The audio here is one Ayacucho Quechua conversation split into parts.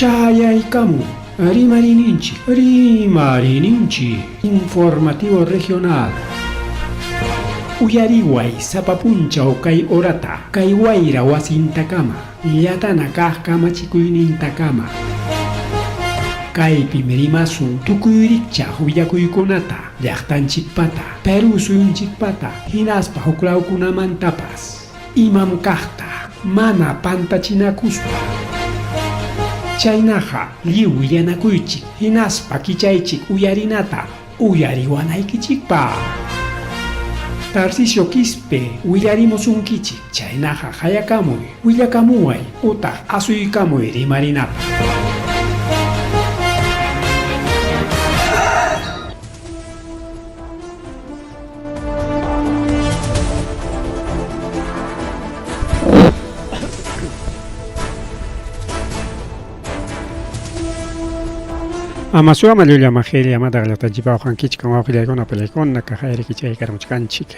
Chayaykamun Rimarininchik, Rimarininchik, Informativo Regional. Uyariway sapa punchaw kay horata, kay wayra wasintakama, llatana kaq kamachikuynintakama. Kaypim rimasun tukuy rikchaq willakuykunata, llaqtanchikpata, Perú suyunchikpata, hinaspa huklawkunamantapas. Imam kaqta mana pantachinakuspa. Chaynaqa lliw willanakuychik hinaspa kichaychik uyarinata uyariwanaykichikpaq. Tarcisio Quispe willarimusunkichik, chaynaqa qayakamuy, willakamuway utaq asuykamuy rimarinapaq. Ama suama llulla majilla amataq llaqtanchikpa uqankichik wawqillaykuna apallaykuna kaqayri kichaykarmuchkanchik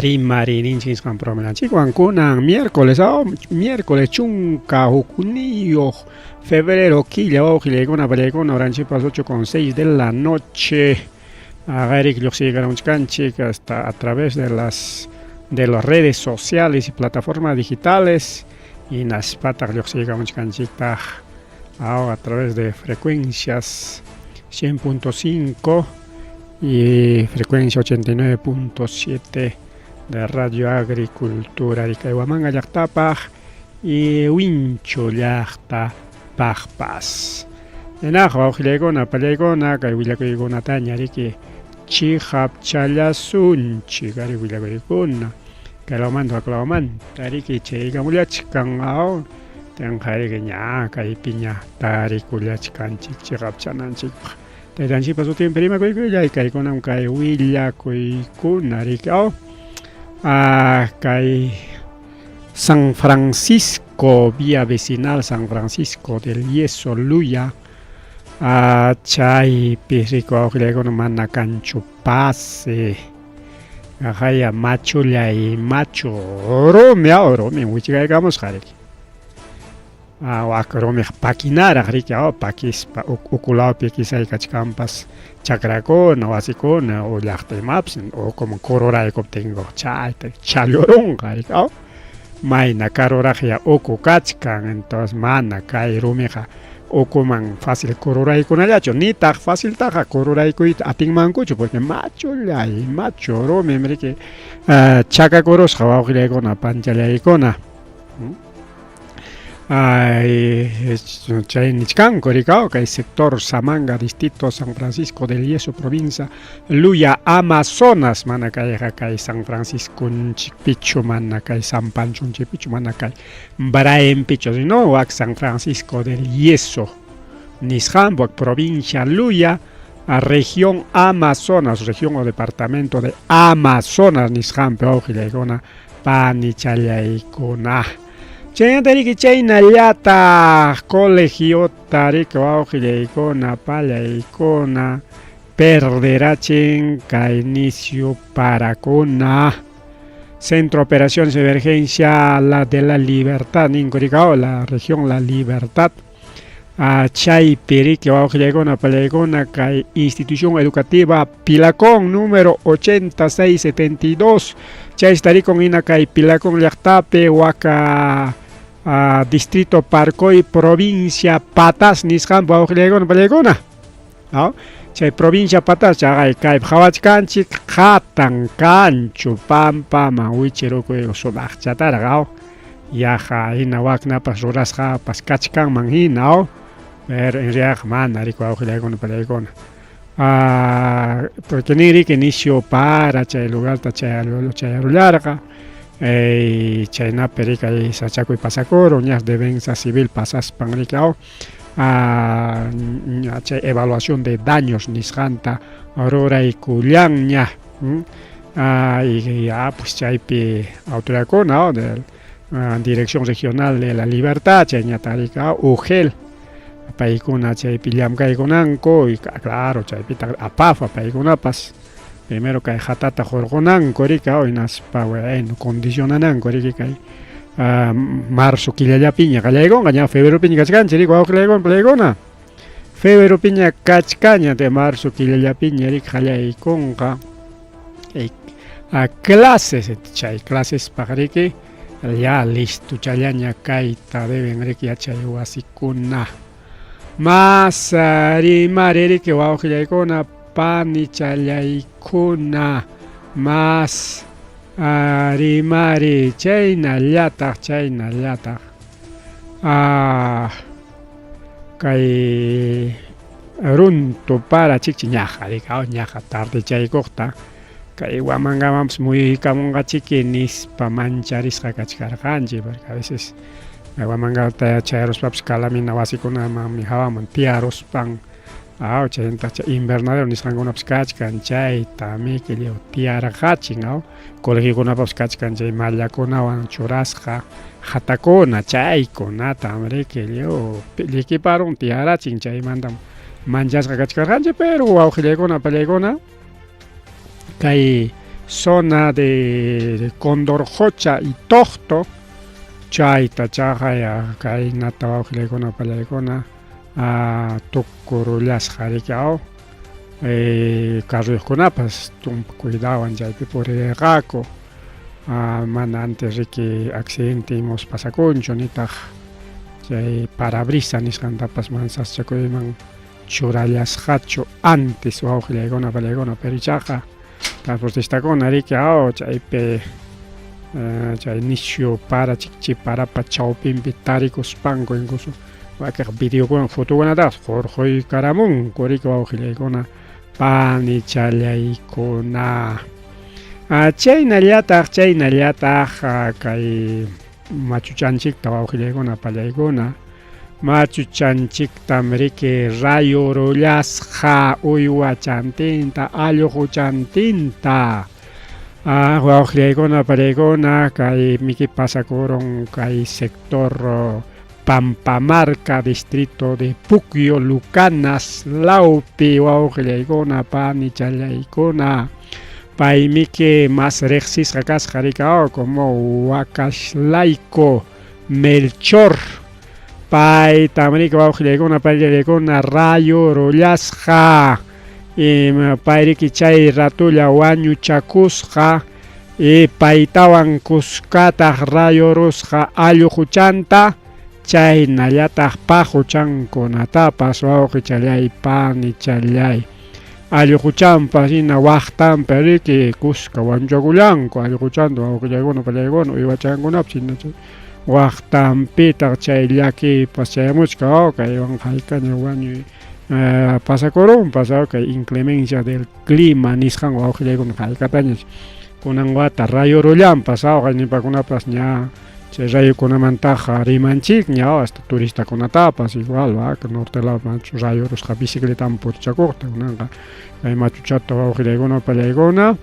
rimarininchik nisqan programanchikwan kunan miércoles miércoles chunka hukniyuq febrero killa wawqillaykuna apallaykuna horanchikpas 8 con 6 de la noche. Aqayrik lluqsiykamuchkanchik hasta a través de las de las redes sociales y plataformas digitales hinaspataq lluqsiykamuchkanchiktaq a través de frecuencias 100.5 y frecuencia 89.7 de Radio Agricultura kay Huamanga llaqtapaq y Huincho llaqtapaqpas. Hinaq wawqillaykuna, pallaykuna, kay willakuykunataña riki chiqapchallasunchik ari willakuykuna. Kay lawmanta wak lawmanta riki chaykamullachkan aw tinqa riki ña kaypiña tarikullachkanchik chiqapchananchikpaq. Taytanchikpa sutinpi rimakuykullay kaykunam kay willakuykuna riki aw kay San Francisco, vía vecinal San Francisco del Yeso, Luya, chaypi riku wawqillaykuna mana kanchu pase. Qaqaya machullay machu rumi rumi wichikaykamusqa riki. Wak rumiq pakinaraq riki pakispa ukulawpi kisaykachkanpas chakrakuna wasikuna o llaqta imapas o como kururaykuptinku chayta challurunqa riki mayna karuraqya uku kachkan entonces mana kay rumiqa ukuman fácil kururaykunallachu nitaq faciltaqa kururaykuyta atinmankuchu porque machullay machu rumim riki chakakurusqa wawqillaykuna panchallaykuna. Ay, chay nichkanku rikao kay sector Samanga, distrito San Francisco del Yeso, provincia Luya, Amazonas, mana kayqa kay San Francisco nchikpichu, mana kay San Pancho nchikpichu, mana kay Braempichu, sino wak San Francisco del Yeso nisqan wak provincia Luya, región Amazonas, región o departamento de Amazonas nisqanpi wawqillaykuna Panichallaykuna. Chaynata riki chaynallataq colegiota riki wawqillaykuna pallaykuna perderachin kay nisyu parakuna. Centro Operaciones de Emergencia la de la Libertad ninku riki la región La Libertad. Chaypi riki wawqillaykuna pallaykuna kay institución educativa Pilacón número 8672 chaysi tarikun hina kay Pilacón llaqtapi waka distrito Parcoy provincia Patas nisqanpi wawqillaykuna pallaykuna. Chay provincia Patas chaqay kaypi qhawachkanchik qhatan kanchu pampaman wichirukuy sumaqchataraq yaqa hina waknapas rurasqapas kachkanman hina pero en realidad mana riki wawqillaykuna pallaykuna. Porque nin riki nisyu para chay lugarta chayarullarqa chaynapi riki sachakuy pasakurun ñas defensa civil pasaspan riki chay evaluación de daños nisqanta ruraykullanña y ya pues chaypi autoridadkuna de Dirección Regional de la Libertad chayñataq riki UGEL paykuna chaypi llamkaykunanku y claro chaypitaq APAFA paykunapas primero kay hatata hurqunanku riki hinaspa bueno condicionananku riki kay Marzo killallapiña qallaykunqa, ña febreropiña kachkanchik, riki, wawqillaykuna, palaykuna. Febreropiña kachkaña, de marzo killallapiña riki qallaykunqa clases, chay clasespaq riki ya listochallaña kayta deben riki yachay wasikuna. Mas rimari riki wawqillaykuna, panichallaykuna, mas rimari chaynallataq, chaynallataq kay runtu para chikchi ñaqa riki, ñaqa tardechaykuqta kay Huamangamanpas muyuykamunqachiki nispa mancharisqa kachkarqanchik, porque a veces Huamangata chayaruspapas calamina wasikunamanmi hawaman tiyaruspan, aw, chaymanta chay invernadero nisqankunapas kachkan, chayta miki lliw tiyarqachin, aw, colegiokunapapas kachkan chay mallakunawan churasqa hatakuna, chaykunatam riki lliw llikiparun tiyarachin, chaymantam manchasqa kachkarqanchik, pero wawqillaykuna, apallaykuna, kay zona de Condorcocha y Tocto, chayta chaqaya kaynata wawqillaykuna, apallaykuna, tukurullasqa riki, aw, carroyuqkunapas tumpa cuidawan chaypi purirqaku, mana antes riki accidente imus pasakunchu, nitaq chay parabrisa nisqantapas mana sasachakuyman churallasqachu antes wawqillaykuna, apallaykuna, pero ichaqa transportistakuna riki, aw, chaypi chay nisyu para chikchi parapa chawpinpi tarikuspanku incluso wakiq videokuna fotokunatapas qurquykaramunku riki wawqillaykuna, panichallaykuna. Chaynallataq, chaynallataq kay machuchanchikta wawqillaykuna, apallaykuna, machuchanchiktam riki rayurullasqa uywachantinta, alluquchantinta. Wawqillaykuna, apallaykuna, kay miki pasakurun kay sector Pampamarca, distrito de Puquio, Lucanas lawpi, wawqillaykuna, panichallaykuna. Paymiki mas riqsisqa kasqa riki, como Wakaslayco Melchor. Paytam riki wawqillaykuna, panichallaykuna, rayurullasqa. Pay riki chay ratulla wañuchakusqa, y paytawan kuskataq rayurusqa alluquchanta, chaynallataq paquchankunatapas, wawqichallay, panichallay. Alluquchanpas hina waqtanpi riki kuska wañuchakullanku, alluquchanta wawqillaykuna, pallaykuna, uywachankunapas hina chay waqtanpitaq chay llakiypas chayamuchka, kaywan haykaña wañuy pasakurunpas, kay inclemencia del clima nisqan wawqillaykuna haykataña kunan wata rayurullanpas, awqayninpakunapas ña chay rayukunamantaqa rimanchikña, hasta turistakunatapas igual, norte lado rayurusqa bicicletawan purichakuqta, kunanqa kay machuchata wawqillaykuna, pallaykuna,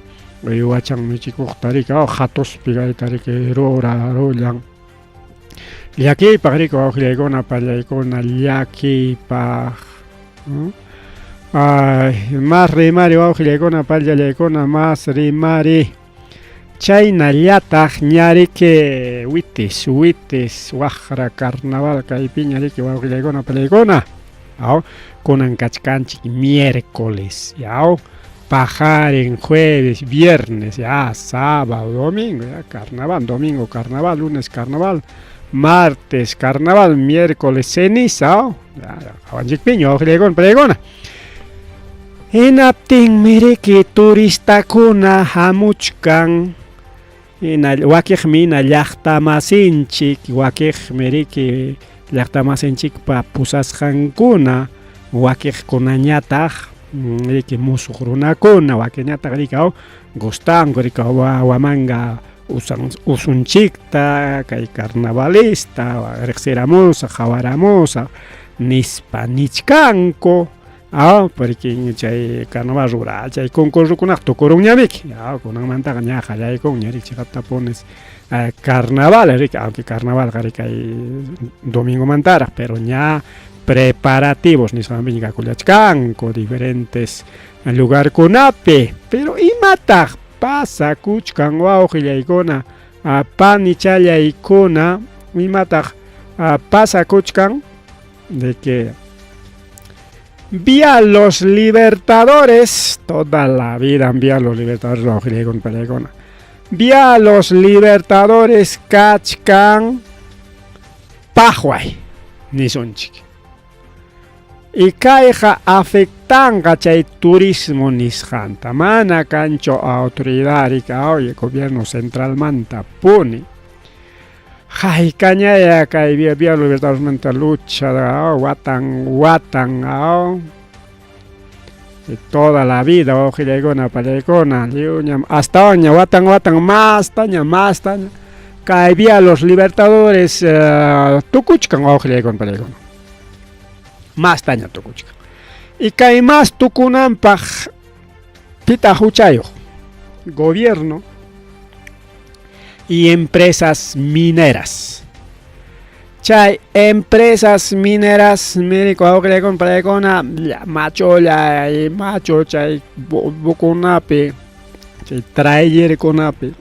uywachan michikuqta riki, hatuspi kayta riki rurarullan. Llakiypaq riki wawqillaykuna, pallaykuna, llakiypaq. Ay, mas rimari wawqillaykuna, pallallaykuna, mas rimari. Chaynallataq ña riki witis, witis, waqra carnaval kaypiña riki wawqillaykuna, pallaykuna. Aw, kunan kachkanchik miércoles, yaw, paqarin jueves, viernes, ya, sábado, domingo, ya, carnaval, domingo carnaval, lunes carnaval, martes carnaval, miércoles ceniza, ya, qawanchikpiña wawqillaykuna, pallaykuna. Hinaptinmi riki turistakuna hamuchkan, hina wakiqmi hina llaqtamasinchik, wakiqmi riki llaqtamasinchikpa pusasqankuna, wakiqkunañataq riki musuq runakuna, wakiñataq riki gustanku riki Huamanga usunchikta, kay carnavalista riqsiramusaq, qhawaramusaq nispa nichkanku. Porque chay carnaval rura, chay concursokunaqa tukurunñamiki, kunanmantaqa ña qallaykunña riki chiqaptapunis carnaval riki, aunque carnavalqa riki kay domingomantaraq, pero ña preparativos nisqanpiña kakullachkanku diferentes lugarkunapi. Pero imataq pasakuchkan wawqillaykuna, Panichallaykuna imataq pasakuchkan de que vía los libertadores toda la vida vía los libertadores wawqillaykuna vía los libertadores kachkan paqway nisunchik y kayqa afectanqa chay turismo nisqanta mana kanchu autoridad rika gobierno centralmanta puni haykañaya kay vía vía libertadores lucha watan watan toda la vida wawqillaykuna pallaykuna lliwñam astawanña watan watan mastaña mastaña kay vía los libertadores tukuchkan wawqillaykuna pallaykuna mastaña tukuchkan y kay mas tukunanpaq pitaq huchayuq gobierno y empresas mineras chay empresas mineras miriku wawqillaykuna pallaykuna machulla machu chay bukunapi chay trailerkunapi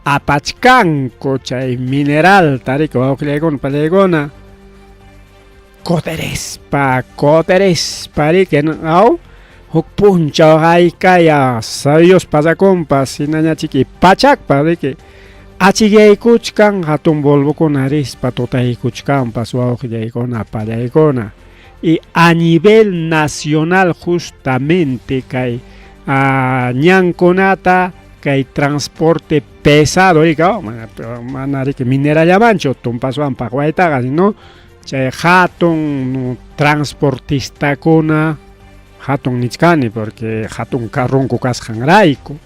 apachkanku chay mineralta riki wawqillaykuna pallaykuna coterespa coterespa riki aw huk punchaw haykaya Dios pasakunpas hinañachiki pachakpa riki achikyaykuchkan hatun volvokuna rispa tutaykuchkanpas wawqillaykuna pallaykuna y a nivel nacional justamente kay ñankunata kay transporte pesado rika mana riki minerallamanchu tumpaswan paqwaytaqa sino chay hatun transportistakuna hatun nichkani porque hatun carronku kasqanrayku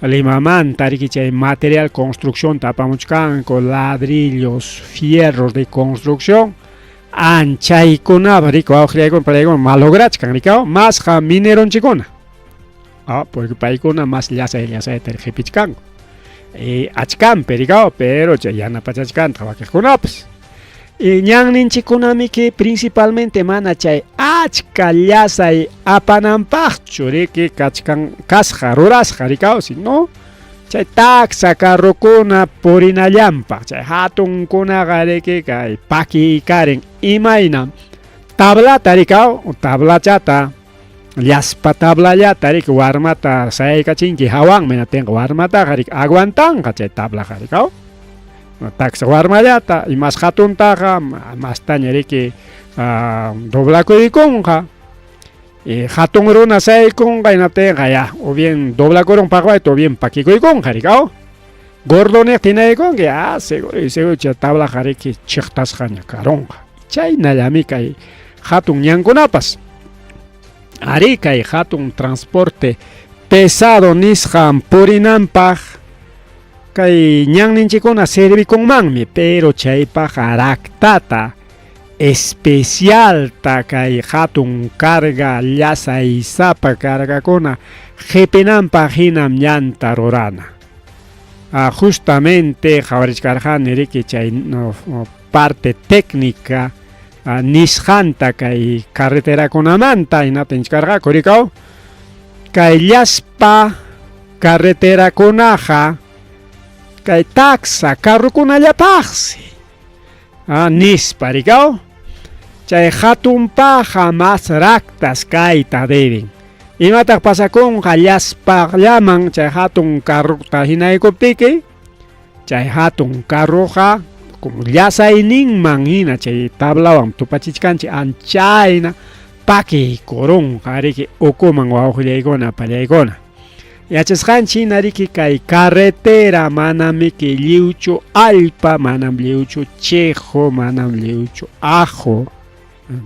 Limamanta riki chay material construcción apamuchkanku ladrillos fierros de construcción anchaykunapa riki wawqillaykuna pallaykuna malograchkan rika masqa mineronchikuna porque paykuna mas llasay llasayta qipichkanku achkanpi rika pero chay yanapachachkantaq wakiqkunapas y ñanninchikkunamiki principalmente mana chay achka llasay apananpaqchu riki kachkan kasqa rurasqa rika sino chay taksa carrokuna purinallanpaq chay hatunkunaqa riki kay pakiykarin imayna tablata rika tablachata llaspa tablallata riki warmata sayaykachinki hawanmi hinaptinqa warmataqa riki aguantanqa chay tablaqa rika taksa warmallata y mas hatuntaqa mastaña riki doblakuykunqa y hatun runa sayaykunqa hinaptinqa ya o bien doblakurun paqwayta o bien pakikuykunqa rika gordo niqta hinaykunki ya seguro seguro chay tablaqa riki chiqtasqaña karunqa chaynallami kay hatun ñankunapas ari kay hatun transporte pesado nisqan purinanpaq kay ñanninchikkuna servikunmanmi pero chaypaq raktata especialta kay hatun carga llasaysapa cargakuna qipinanpaq hinam ñanta rurana justamente qhawarichkarqani riki chay parte técnica nisqanta kay carreterakunamanta hinata nichkarqaku rikaw kay llaspa carreterakunaqa kay taksa carrokunallapaqsi nispa rikaw chay hatunpaqqa mas raktas kayta deben imataq pasakunqa llaspaqllaman chay hatun carrota hinaykuptiki chay hatun carroqa como llasayninman hina chay tablawan tupachichkanchik anchayna pakiykurunqa riki ukuman wawqillaykuna pallaykuna yachasqanchik hina riki kay carretera manamiki lliwchu allpa manam lliwchu chiqu manam lliwchu ajo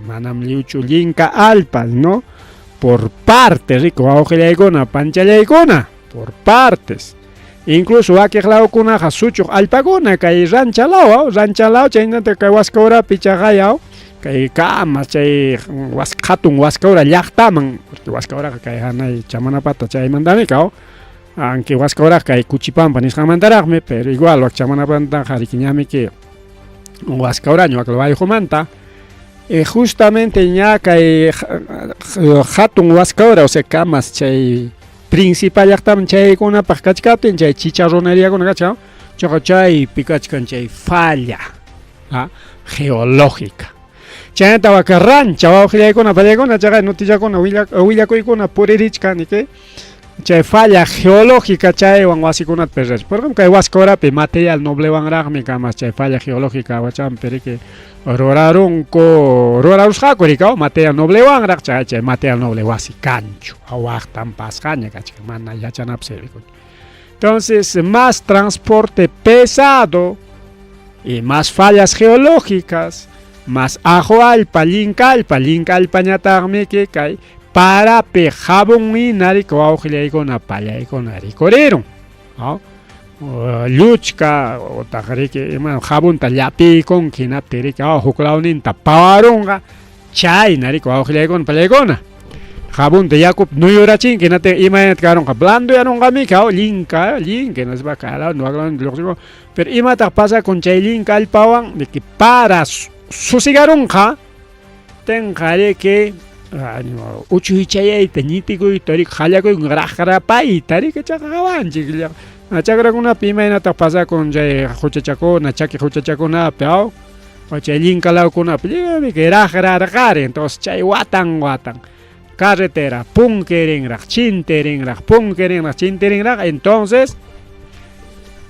manam lliwchu llinka allpa no por partes riki wawqillaykuna panchallaykuna por partes incluso wakiq lawkunaqa suchuq allpakuna kay ranchalaw ranchalaw chaynata kay Huascaurapi chaqayaw kay kamas chay hatun Huascaura llaqtaman porque Huascauraqa kay hanay Chamanapata chaymantami kaw aunque Huascauraqa kay Kuchipampa nisqanmantaraqmi pero igual wak Chamanapantaqa riki ñamiki Huascauraña wak Wayqumanta justamente ña kay hatun Huascaura o sea kamas chay Principal llaqtaman chayaykunapaq kachkaptin chay chicharroneriakuna kachkan, chaqa chaypi kachkan chay falla geológica. Chaynata waka rancha wawqillaykuna pallaykuna chaqa noticiakuna willakuykuna puririchkan niki chay falla geológica chaywan wasikunata perderch. Por kay Huascorapi material noblewanraqmi kamas chay falla geológica wachanpi riki rurarunku rurarusqaku rikaw material noblewanraq chay chay material noble wasi kanchu waqtan pasqaña kachkan mana yachanapaq servikun. Entonces, más transporte pesado y más fallas geológicas, más ajo allpa, llinka allpa, llinka allpañataqmi kay parapi jabón hina riki wawqillaykuna pallaykuna rikurirun. ¿No? Lluchka utaq riki ima jabonta llapiykunki hinaptin riki huk lawninta pawarunqa chayna riki wawqillaykuna pallaykuna. Jabonta yakupi nuyurachinki hinaptin imaynata karunqa blandoyarunqamiki llinka llinka hinaspa kay lawninta wak lawninta lluqsimun pero imataq pasakun chay llinka allpawan riki para susigarunqa tinqa riki uchuychayayta ñitikuyta riki qallakuyku raqrapayta riki chaqa qawanchik chakrakunapi imaynataq pasakun chay quchachakuna chaki quchachakunapi aw chay llinka lawkunapi lliwmi raqrarqari entonces chay watan watan carretera punkirinraq chintirinraq punkirinraq chintirinraq entonces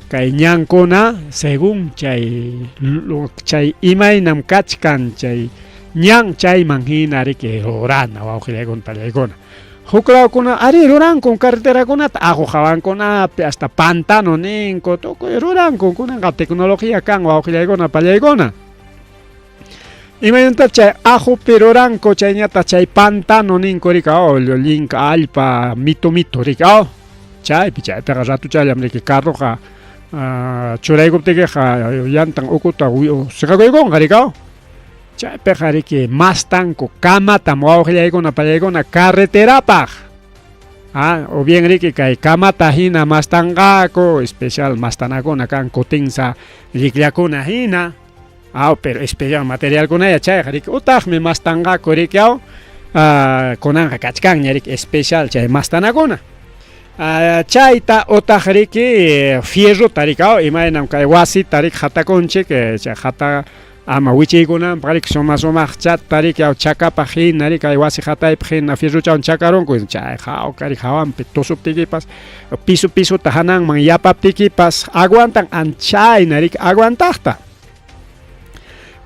kay ñankuna según chay chay imaynam kachkan chay ñan chayman hina riki rurana wawqillaykuna pallaykuna huk lawkuna ari ruranku carreterakunata aqu hawankunapi hasta pantano ninku tukuy ruranku kunanqa tecnología kan wawqillaykuna pallaykuna imaynataq chay aqupi ruranku chayñataq chay pantano ninku riki llinka allpa mitu mitu riki chaypi chaypiqa ratuchallam riki carroqa churaykuptikiqa llantan ukuta siqakuykunqa riki chaypiqa riki mastanku kamatam wawqillaykuna pallaykuna carreterapaq o bien riki kay kamata hina mastanqaku especial mastanakuna kan kutinsa llikllakuna hina pero especial materialkunaya chayqa riki utaqmi mastanqaku riki kunanqa kachkanña riki especial chay mastanakuna chayta utaq riki fierrota riki imaynam kay wasita riki hatakunchik chay hata ama wichiykunanpaq riki suma sumaqchata riki chakapaq hina riki kay wasi hataypaq hina fierrochawan chakarunku chay hawka riki hawanpi tusuptikipas piso pisota hananman yapaptikipas aguantan anchayna riki aguantaqta.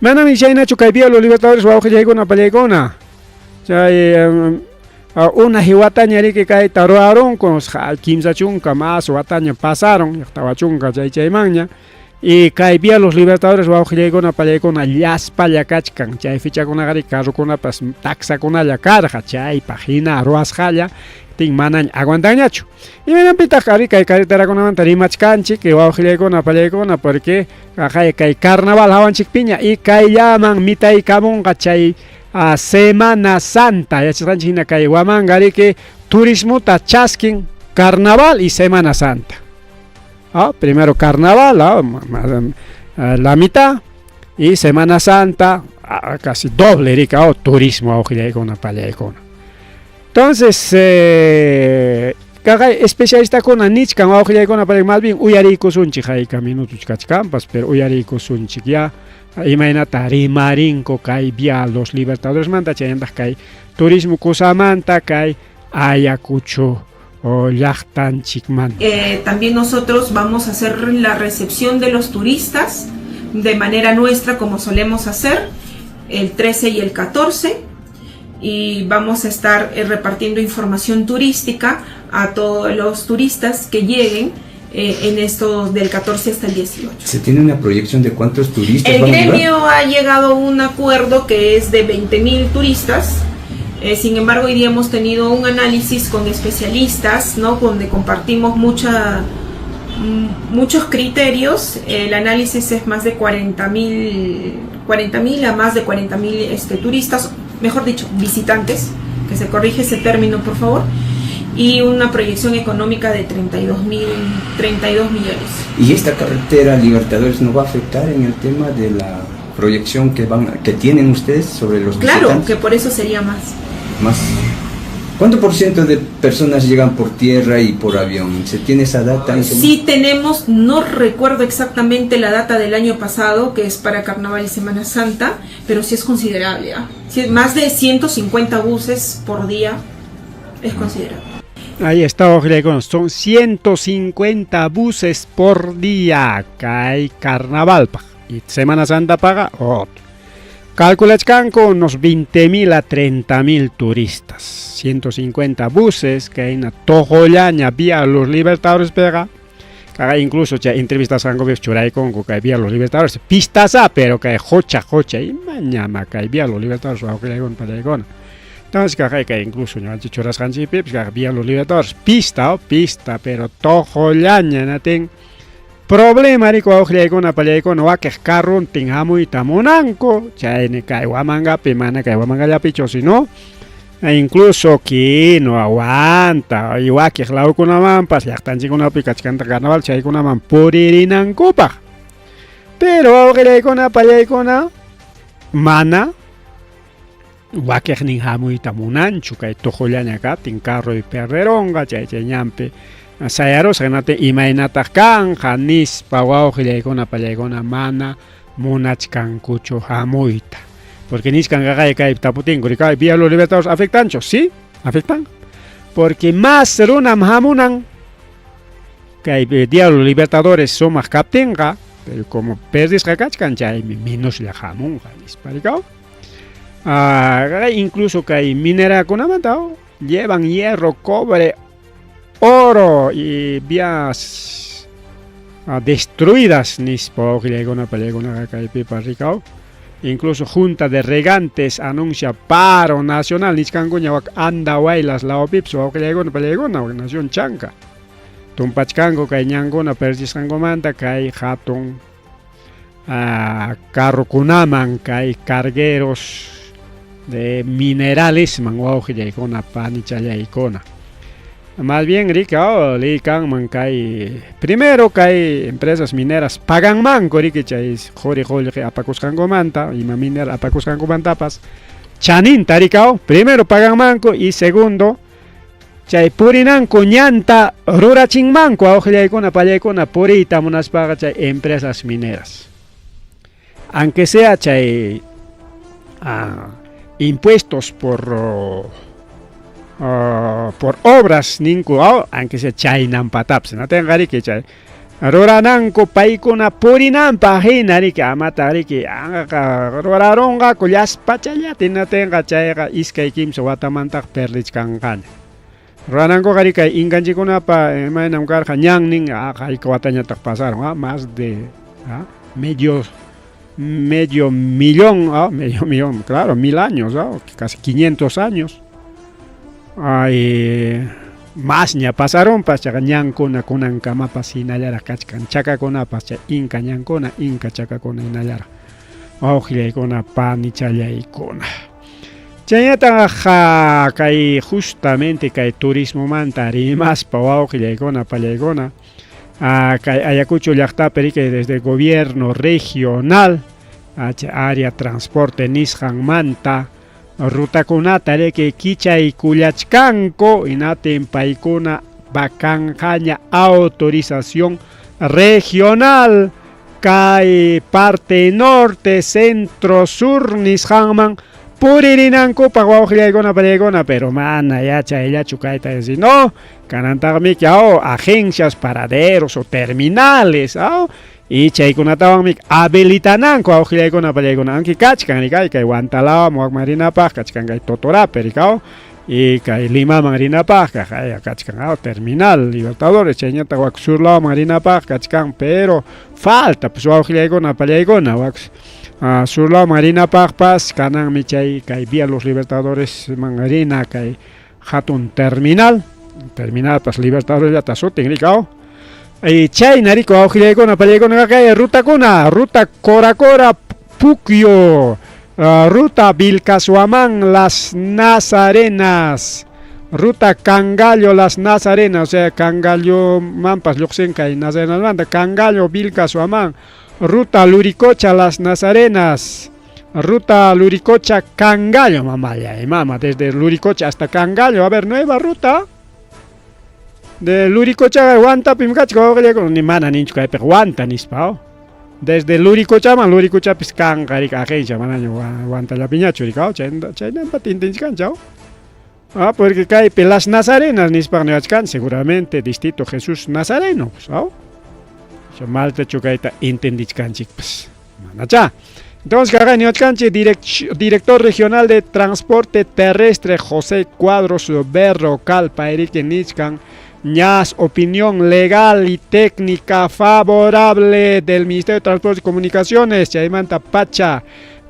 Manami chaynachu kay Vía Los Libertadores wawqillaykuna pallaykuna chay una hiwataña riki kayta rurarunku 30 más wataña pasaron 40 chay chaymanña y kay Vía Los Libertadores wawqillaykuna pallaykuna llaspalla kachkan chay fichakunaqa riki carrokunapas taxakunalla karqa chaypaq hina ruwasqalla tin manaña aguantanñachu. Imaynanpitaq ari kay carreterakunamanta rimachkanchik wawqillaykuna pallaykuna porque kay carnaval hawanchikpiña y kayllaman mitaykamunqa chay Semana Santa yachasqanchik hina kay Huamanga riki turismota chaskin carnaval y Semana Santa. Primero carnaval, la mitad y Semana Santa casi doble riki turismo wawqillaykuna pallaykuna. Entonces kaqay especialistakuna nichkan wawqillaykuna pallaykuna más bien uyariykusunchik hayka minutos kachkanpas pero uyariykusunchik ya imaynata rimarinku kay Vía Los Libertadores manta chaynataq kay turismo kusamanta kay Ayacucho llaqtanchikmanta. También nosotros vamos a hacer la recepción de los turistas de manera nuestra como solemos hacer el 13 y el 14 y vamos a estar repartiendo información turística a todos los turistas que lleguen en estos del 14 hasta el 18. ¿Se tiene una proyección de cuántos turistas El van a llegar? Gremio ha llegado a un acuerdo que es de 20.000 turistas. Sin embargo, hoy día hemos tenido un análisis con especialistas, ¿no? Donde compartimos muchos criterios. El análisis es más de 40.000 a más de 40.000 turistas, mejor dicho, visitantes, que se corrige ese término, por favor, y una proyección económica de 32 millones. ¿Y esta carretera Libertadores no va a afectar en el tema de la proyección que tienen ustedes sobre los Claro, visitantes? que por eso sería más. Más. ¿Cuánto por ciento de personas llegan por tierra y por avión? ¿Se tiene esa data? Sí tenemos, no recuerdo exactamente la data del año pasado, que es para Carnaval y Semana Santa, pero sí es considerable. ¿Ah? Sí, más de 150 buses por día es considerable. Ahí está, son 150 buses por día. Kay Carnaval y Semana Santa paga otro. Calculachkanku unos 20.000 a 30.000 turistas. 150 buses que hay en toqollaña vía Los Libertadores pega. Kaga incluso chay entrevistasqankupi churaykunku kay vía Los Libertadores pistasa, pero kay qocha qocha imañama kay vía Los Libertadores wawqillaykuna pallaykuna. Entonces kay kay incluso ñuqanchik churasqanchikpipis kay vía Los Libertadores pista, oh, pista, pero toqollaña natin problema riku wawqillaykuna pallaykuna wakiq carruntin hamuyta munanku chaymi kay Huamangapi mana kay Huamangallapichu sino incluso Quino, Huanta y wakiq lawkunamanpas llaqtanchikkunapi kachkanta carnaval chaykunaman puririnankupaq. Pero wawqillaykuna pallaykuna mana wakiqnin hamuyta munanchu kay tuqullaña kaptin carroy perderonqa chay chay ñanpi sayarusqa hinaptin imaynataq kanqa nispa wawqillaykuna pallaykuna mana munachkankuchu hamuyta. Porque nichkan qaqay kay taputinku kay vía Los Libertadores afectanchu, sí, afectan. Porque más runam hamunan kay día Los Libertadores sumaq kaptinqa, pero como perdisqa kachkan chaymi menoslla hamunqa nispa rikaw. Ah, incluso kay minerakunamanta oh, llevan hierro, cobre, oro y vías destruidas nispa wawqillaykuna pallaykunaqa kaypipas rikaw. Incluso Junta de Regantes anuncia paro nacional nichkankuña wak Andahuaylas lawpipas wawqillaykuna pallaykuna wak nación Chanca. Tumpachkanku kay ñankuna perdisqankumanta kay hatun carrokunaman kay cargueros de mineralesman wawqillaykuna panichallaykuna. Más bien rika likanman kay primero kay empresas mineras paganmanku riki chay quri qullqi apakusqankumanta ima minera apakusqankumantapas chaninta rikaw primero paganmanku y segundo chay purinanku ñanta rurachinmanku wawqillaykuna pallaykuna puriyta munaspaqa chay empresas mineras. Aunque sea chay impuestos por obras ninku aunque sea chaynanpatapas natinqa riki chay rurananku paykuna purinanpaq hina riki amataq riki anqaqa rurarunqaku llaspachallata hinatinqa chayqa iskay kimsa watamantaq perdichkanqaña. Ruranankuqa riki kay inkanchikkunapa imaynam karqa ñannin hayka watañataq pasaron más de medio millón, medio millón, claro, 1000 años, casi 500 años. Ay, masña pasarunpas chaqa ñankuna kunankamapas hinallaraq kachkan chakakunapas chay inka ñankuna inka chakakuna hinallaraq wawqillaykuna panichallaykuna. Chaynataq kay justamente kay turismomanta rimaspa wawqillaykuna pallaykuna kay Ayacucho llaqtapi riki desde el gobierno regional área transporte nisqanmanta rutakunata riki kichaykullachkanku hinatin paykuna vakanqaña autorización regional kay parte norte, centro, sur nisqanman puririnankupaq wawqillaykuna pallaykuna pero mana ya chayllachu kayta sino kanantaqmi agencias, paraderos o terminales y chaykunatawanmi habilitananku wawqillaykuna pallaykuna aunque kachkan rikay kay Huantalawan wakman rinapaq kachkan kay Totorape rikaw y kay Limaman rinapaq kachkan terminal Libertadores chayñataq wak sur lawman rinapaq kachkan pero falta pues wawqillaykuna pallaykuna wak sur lawman rinapaqpas kananmi chay kay vía Los Libertadores man rina kay hatun terminal terminalpas Libertadores llata sutin rikaw. Y chayna riku wawqillaykuna pallaykuna kay rutakuna ruta Coracora Puquio, ruta Vilcashuamán Las Nazarenas, ruta Cangallo Las Nazarenas, o sea Cangallo manpas lluqsin kay Nazarenasmanta Cangallo Vilcashuamán, ruta Luricocha Las Nazarenas, Ruta Luricocha Cangallo, mamalla y mama, desde Luricocha hasta Cangallo. A ver, nueva ruta. De Luricocha Huantapim kachka ni mana ninchu kaypiqa Huanta nispa. Oh. Desde Luricochaman Luricochapis kanqa rika agencia manaña Huantallapiñachu rika, oh, chaynampa tintinchkancha. Oh. Ah, porque kaypi Las Nazarenas nispa niwachkan seguramente distrito Jesús Nazareno, pues, oh. Maltachu kayta entendichkanchikpas. Manacha. Entonces, kaqay niwachkanchik director regional de transporte terrestre José Cuadros Berrocal payriki nichkan ñas opinión legal y técnica favorable del Ministerio de Transportes y Comunicaciones chaymanta pacha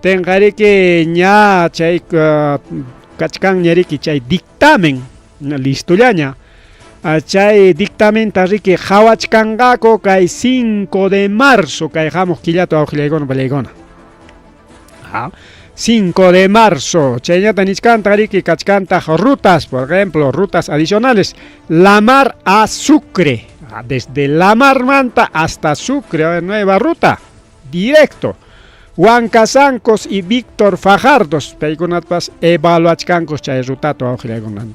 tenqariki ña chay kachkan ñariki chay dictamen listollaña chay dictamen riki qhawachkanqaku kay 5 de marzo kay hamuq killata wawqillaykuna pallaykuna. 5 de marzo, chayñata nichkanta riki kachkantaq rutas, por ejemplo, rutas adicionales, La Mar a Sucre, desde La Mar Manta hasta Sucre, nueva ruta, directo. Huancasancos y Víctor Fajardos, paykunatpas evaluachkankos chay rutata wawqillaykuna.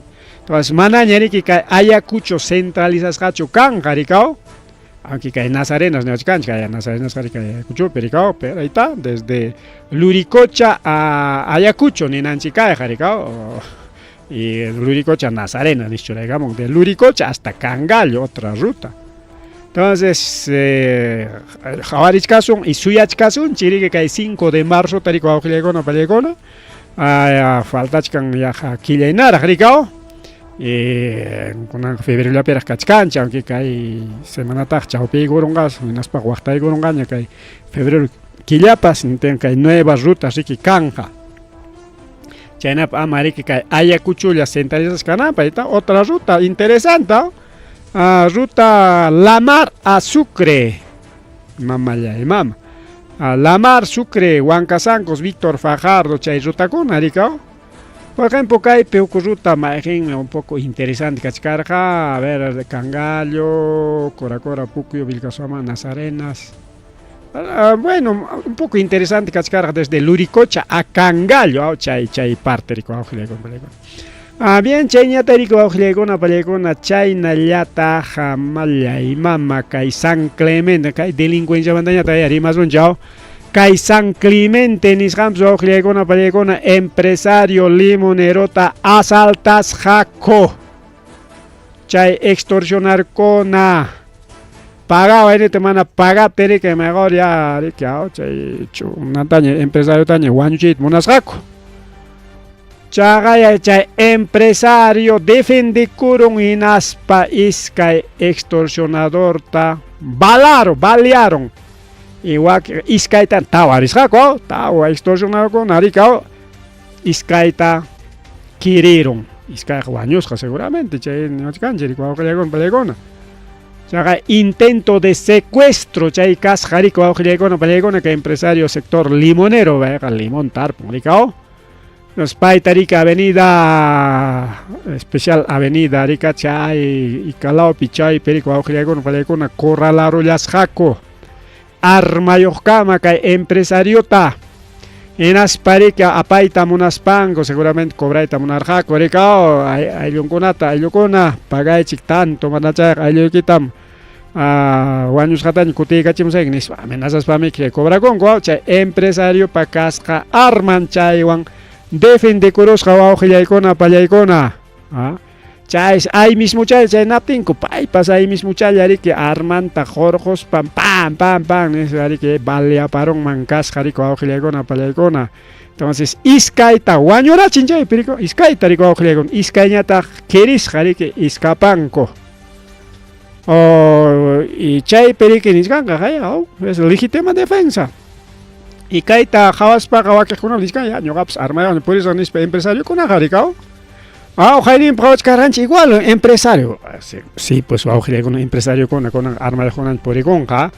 Entonces, manaña riki kay Ayacucho centralizasqachu kanqa rikaw, aunque kay Nazarenas niwachkanchik, kay Nazarenas kay Ayacuchopi rikaw, pero ahí está, desde Luricocha a Ayacucho ninanchik kayqa rikaw, y Luricocha a Nazarena nischuraykamun, de Luricocha hasta Cangallo, otra ruta. Entonces, qhawarichkasun y suyachkasun chiriki kay 5 de marzo tariko wawqillaykuna pallaykuna, faltachkan yaqa killaynaraq rikaw, kunanqa febrerollapiraq kachkanchik, aunque kay semanataq chawpiykurunqas, hinaspa waqtaykurunqaña kay febrero killapas, kay nuevas rutas riki kanqa. Chaynapi ama riki kay Ayacucholla centralizasqa kananpaq, ahí está otra ruta interesante, ruta La Mar a Sucre, mamalla y mama. La Mar, Sucre, Huancasancos, Víctor Fajardo, chay rutakuna rikaw. Por ejemplo, kaypi huk ruta mayqinmi un poco interesante kachkarqa, a ver, de Cangallo, Coracora, Puquio, Vilcasoma, Nazarenas. Bueno, un poco interesante kachkarqa desde Luricocha a Cangallo, chay chay parte rikaw wawqillaykuna. Bien, chayñata rikaw wawqillaykuna pallaykuna, chaynallataq mallay mama kay San Clemente, kay delincuenciamantañata rimasunchik. Kay San Clemente nisqanpis wawqillaykuna pallaykuna, empresario limonerota asaltasqaku. Chay extorsionarkuna. Pagaba riki mana pagaptin riki mejor ya riki chay unataña empresariotaña wañuchiyta munasqaku. Chaqaya chay empresario defendikurun hinaspa iskay extorsionadorta balaron, balearon. Y iskayta tawarisqaku, tawa extorsionadorkuna rikaw iskayta kirirun. Iskayqa wañusqa seguramente chay niwachkanchik wawqillaykuna pallaykuna. Chaqa intento de secuestro chay kasqa riki wawqillaykuna pallaykuna kay empresario sector limonero payqa limón tarpun rikaw. Los payta riki avenida especial avenida rika chay Icalawpi chaypi riki wawqillaykuna pallaykuna corralarullasqaku armayuqkama kay empresariota. Hinaspa riki apayta munaspanku seguramente cobrayta munarqaku rikaw ayllunkunata ayllukuna pagaychik tanto mana chayqa aylluykitam wañusqataña kutiykachimusayki nispa amenazaspami cobrakunku chay empresariopa kasqa arman chaywan defendikurusqa wawqillaykuna pallaykuna. Chay ay mismo chay chaynaptinku paypas ay mismochalla riki armanta hurquspan pam pam pam nispa riki baleaparunman kasqa riki wawqillaykuna pallaykuna. Entonces iskayta wañurachin chaypi riki iskayta riki wawqillaykuna iskayñataq kirisqa riki iskapanku. Y chaypi riki nichkanqa es legítima defensa. Y kayta qhawaspaqa wakiqkuna nichkan ya ñuqapas armayuqmi purisaq nispa empresariokunaqa rikaw. Uqayninpi qhawachkarqanchik igual empresario. Sí, pues wawqillaykuna empresariokuna kunan armayuqkuna purikunqa.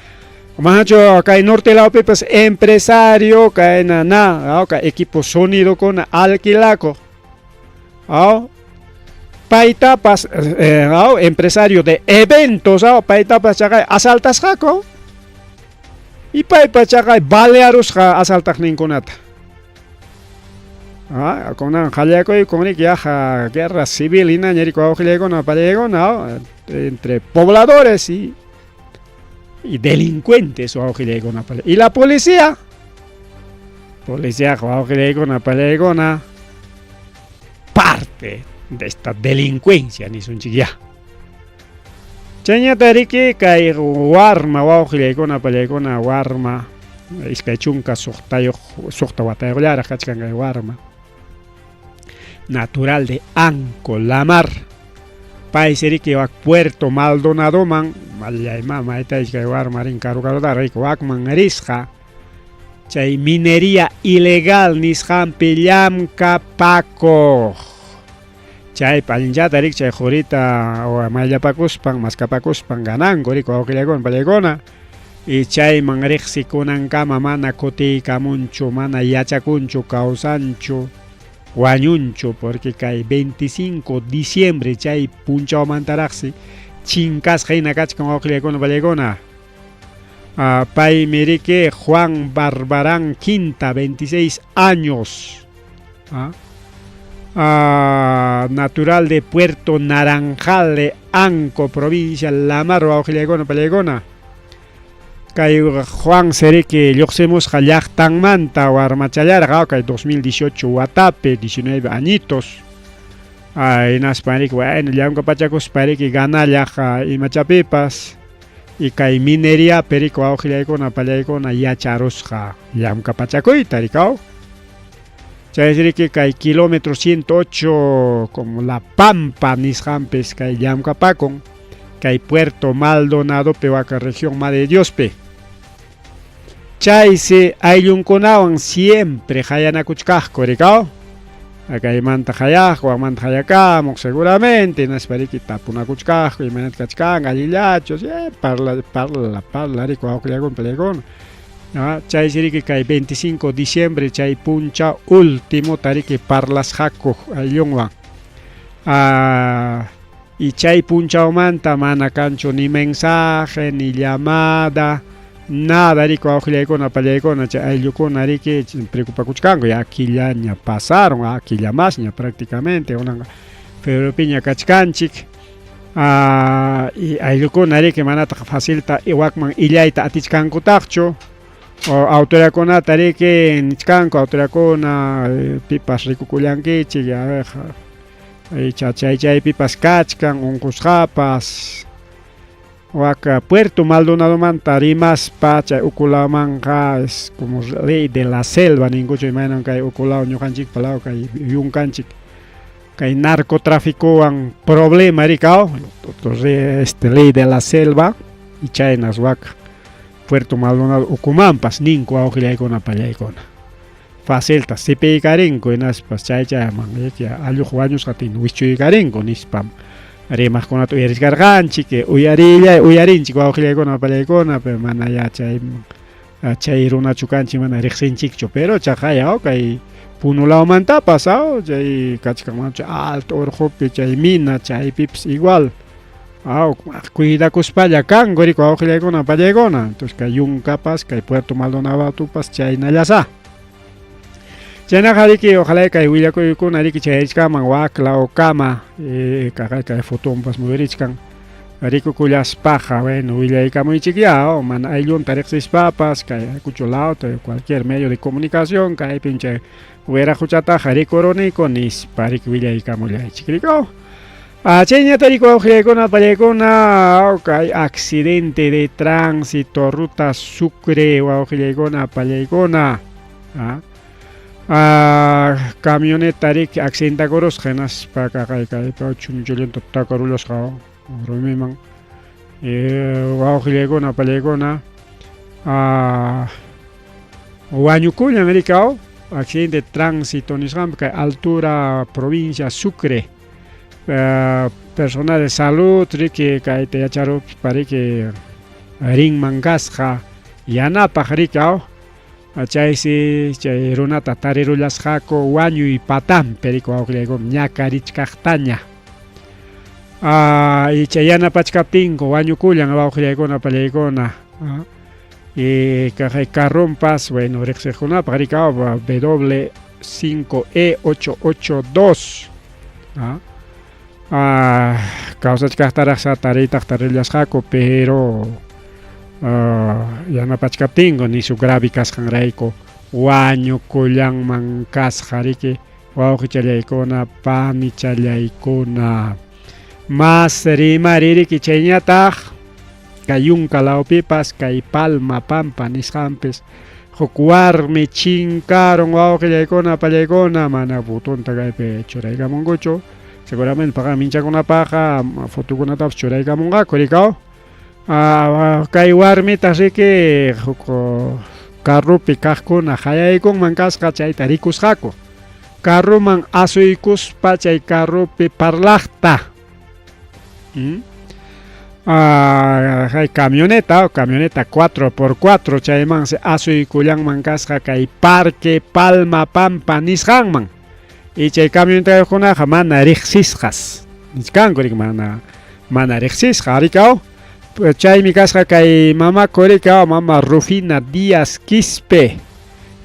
Manachu kay norte lawpipas empresario kayna na kay equipo sonidokuna alquilakuq. Paytapas empresario de eventos paytapas chaqay asaltasqaku. Y paypas chaqay balearusqa asaltaqninkunata. Ah, kunan qallakuykun riki yaqa guerra civil hinaña riki wawqillaykuna pallaykuna entre pobladores y y delincuentes wawqillaykuna y la policía policía wawqillaykuna pallaykuna parte de esta delincuencia nisunchik ya. Chayñata riki kay warma wawqillaykuna pallaykuna warma 26 6 watayuqllaraq kachkan kay warma natural de Anco Lamar paysi riki wak Puerto Maldonadoman mallayma mayta kay warma rin karu karuta riki wakman risqa chay minería ilegal nisqanpi llamkapakuq chay allinchata riki chay qurita mayllapakuspan maskapakuspan gananku riki wawqillaykuna pallaykuna y chayman riqsikunankama mana kutiykamunchu mana yachakunchu kawsanchu wañunchu porque kay 25 diciembre chay punchawmantaraqsi chinkasqa hina kachkan wawqillaykuna pallaykuna. Paymi riki Juan Barbarán Quinta, 26 años. Natural de Puerto Naranjal de Anco, provincia Lamar, wawqillaykuna pallaykuna. Kay Juan Seriki lluqsimusqa llaqtanmanta warmachallarqa kay 2018 watapi, 19 añitos. Hinaspa riki bueno llamkapachakuspa riki ganallaq imachapipas y kay mineriapi riki wawqillaykuna pallaykuna yacharusqa llamkapachakuyta rikaw. Chaysi riki kay kilómetro 108 como La Pampa nisqanpis kay llamkapakun kay Puerto Maldonadopi waka región Madre de Diospi. Chaysi ayllunkunawan siempre hayanakuchkaqku rikaw. Kaymanta hayaq, wakmanta hayakamuq seguramente, hinaspa riki tapunakuchkaqku imaynata kachkan, allillachu, parla, parla, parla riki wawqillaykuna pallaykuna. Chaysi riki kay 25 diciembre chay punchaw últimota riki parlasqaku ayllunwan. Y chay punchawmanta mana kanchu ni mensaje, ni llamada, nada riki wawqillaykuna pallaykuna chay ayllukuna riki preocupakuchkanku ya killaña pasaron, killa masña prácticamente, kunanqa febreropiña kachkanchik. Y ayllukuna riki manataq facilta wakman illayta atichkankutaqchu. Autoridadkunata riki nichkanku autoridadkuna pipas rikukullankichik a ver icha chay chaypipas kachkan unqusqapas waka Puerto Maldonadomanta rimaspa chay ukulawmanqa es como ley de la selva ninkuchu imaynam kay ukulaw ñuqanchikpa law kay yunkanchik kay narcotraficowan problema rikaw ley de la selva y chaynas waka Puerto Maldonado ukumanpas ninku wawqillaykuna pallaykuna facilta sipiykarinku hinaspas chay chayman alluq wañusqatin wischuykarinku nispam rimaqkunata uyarichkarqanchik uyarillay uyarinchik wawqillaykuna pallaykuna pero mana ya chay chay runachu kanchik mana riqsinchikchu pero chaqaya kay Puno lawmantapas chay kachkan alto urqupi chay mina chaypipas igual cuidakuspalla kanku riki wawqillaykuna pallaykuna entonces kay yunkapas kay Puerto Maldonadopas chaynallasá. Chaynaqa riki ojalá kay willakuykuna riki chayachkaman wak lawkama kay fotonpas muyurichkan rikukullaspaqa bueno willaykamuychikyá mana ayllunta riqsispapas kay Ayacucho lawta cualquier medio de comunicación kaypin chay wiraquchataqa rikuruniku nispa riki willaykamullaychik rikaw. Chayñata riki wawqillaykuna pallaykuna kay accidente de tránsito ruta Sucre wawqillaykuna pallaykuna camioneta riki accidentakurusqa hinaspa kay kaypa chunchullunta takarullasqa rumiman wawqillaykuna pallaykuna wañukullan riki accidente de tránsito nisqanpi kay altura provincia Sucre personal de salud riki kayta yacharuspa riki rinman kasqa yanapaq riki chaysi chay runata tarirullasqaku wañuy patanpi riki wawqillaykuna ñakarichkaqtaña y chay yanapachkaptinku wañukullan wawqillaykuna pallaykuna y kay carronpas bueno riqsiqkunapaq riki W 5E 882. ¿Ah? Ah, kawsachkaqtaraq tariytaq tarillasqaku, pero yanapachkaptinku nisu grave kasqanrayku wañukullanman kasqa riki wawqichallaykuna panichallaykuna. Mas rimaririki chayñataq kay yunka lawpipas kay Palma Pampa nisqanpis huk warmi chinkarun wawqillaykuna pallaykuna mana fotonta kaypi churaykamunkuchu seguramente paqa minchakunapaqqa fotokunatapas churaykamunqaku rikaw kay warmita riki huk carropi kaqkuna hayaykunman kasqa chayta rikusqaku carroman asuykuspa chay carropi parlaqta. Hay camioneta, camioneta 4x4 chaymansi asuykullanman kasqa kay Parque Palma Pampa nisqanman. Y chay camionetayuqkunaqa mana riqsisqas. Nichkanku riki mana mana riqsisqa rikaw. Chaymi kasqa kay mamaku rikaw mama Rufina Díaz Quispe.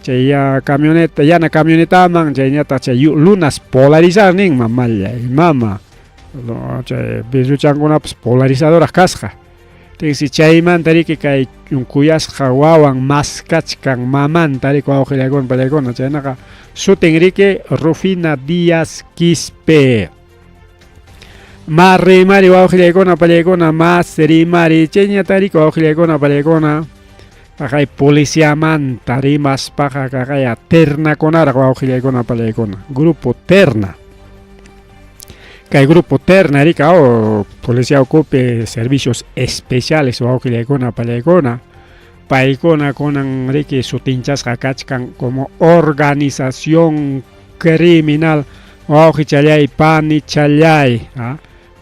Chay camioneta, yana camionetaman chayñataq chay lunas polarizar nin mamalla, mama. Chay vidriochankunapas polarizadoraq kasqa. Tinsi chaymanta riki kay kuyasqa wawan maskachkan mamanta riki wawqillaykuna pallaykuna chaynaqa sutin riki Rufina Díaz Quispe. Mas rimari wawqillaykuna pallaykuna mas rimari chayñata riki wawqillaykuna pallaykuna kaqay policiamanta rimaspaqa kaqaya ternakunaraq wawqillaykuna pallaykuna grupo Terna. Kay grupo Terna rika policía ukupi servicios especiales wawqillaykuna pallaykuna paykuna kunan riki sutinchasqa kachkan como organización criminal wawqichallay panichallay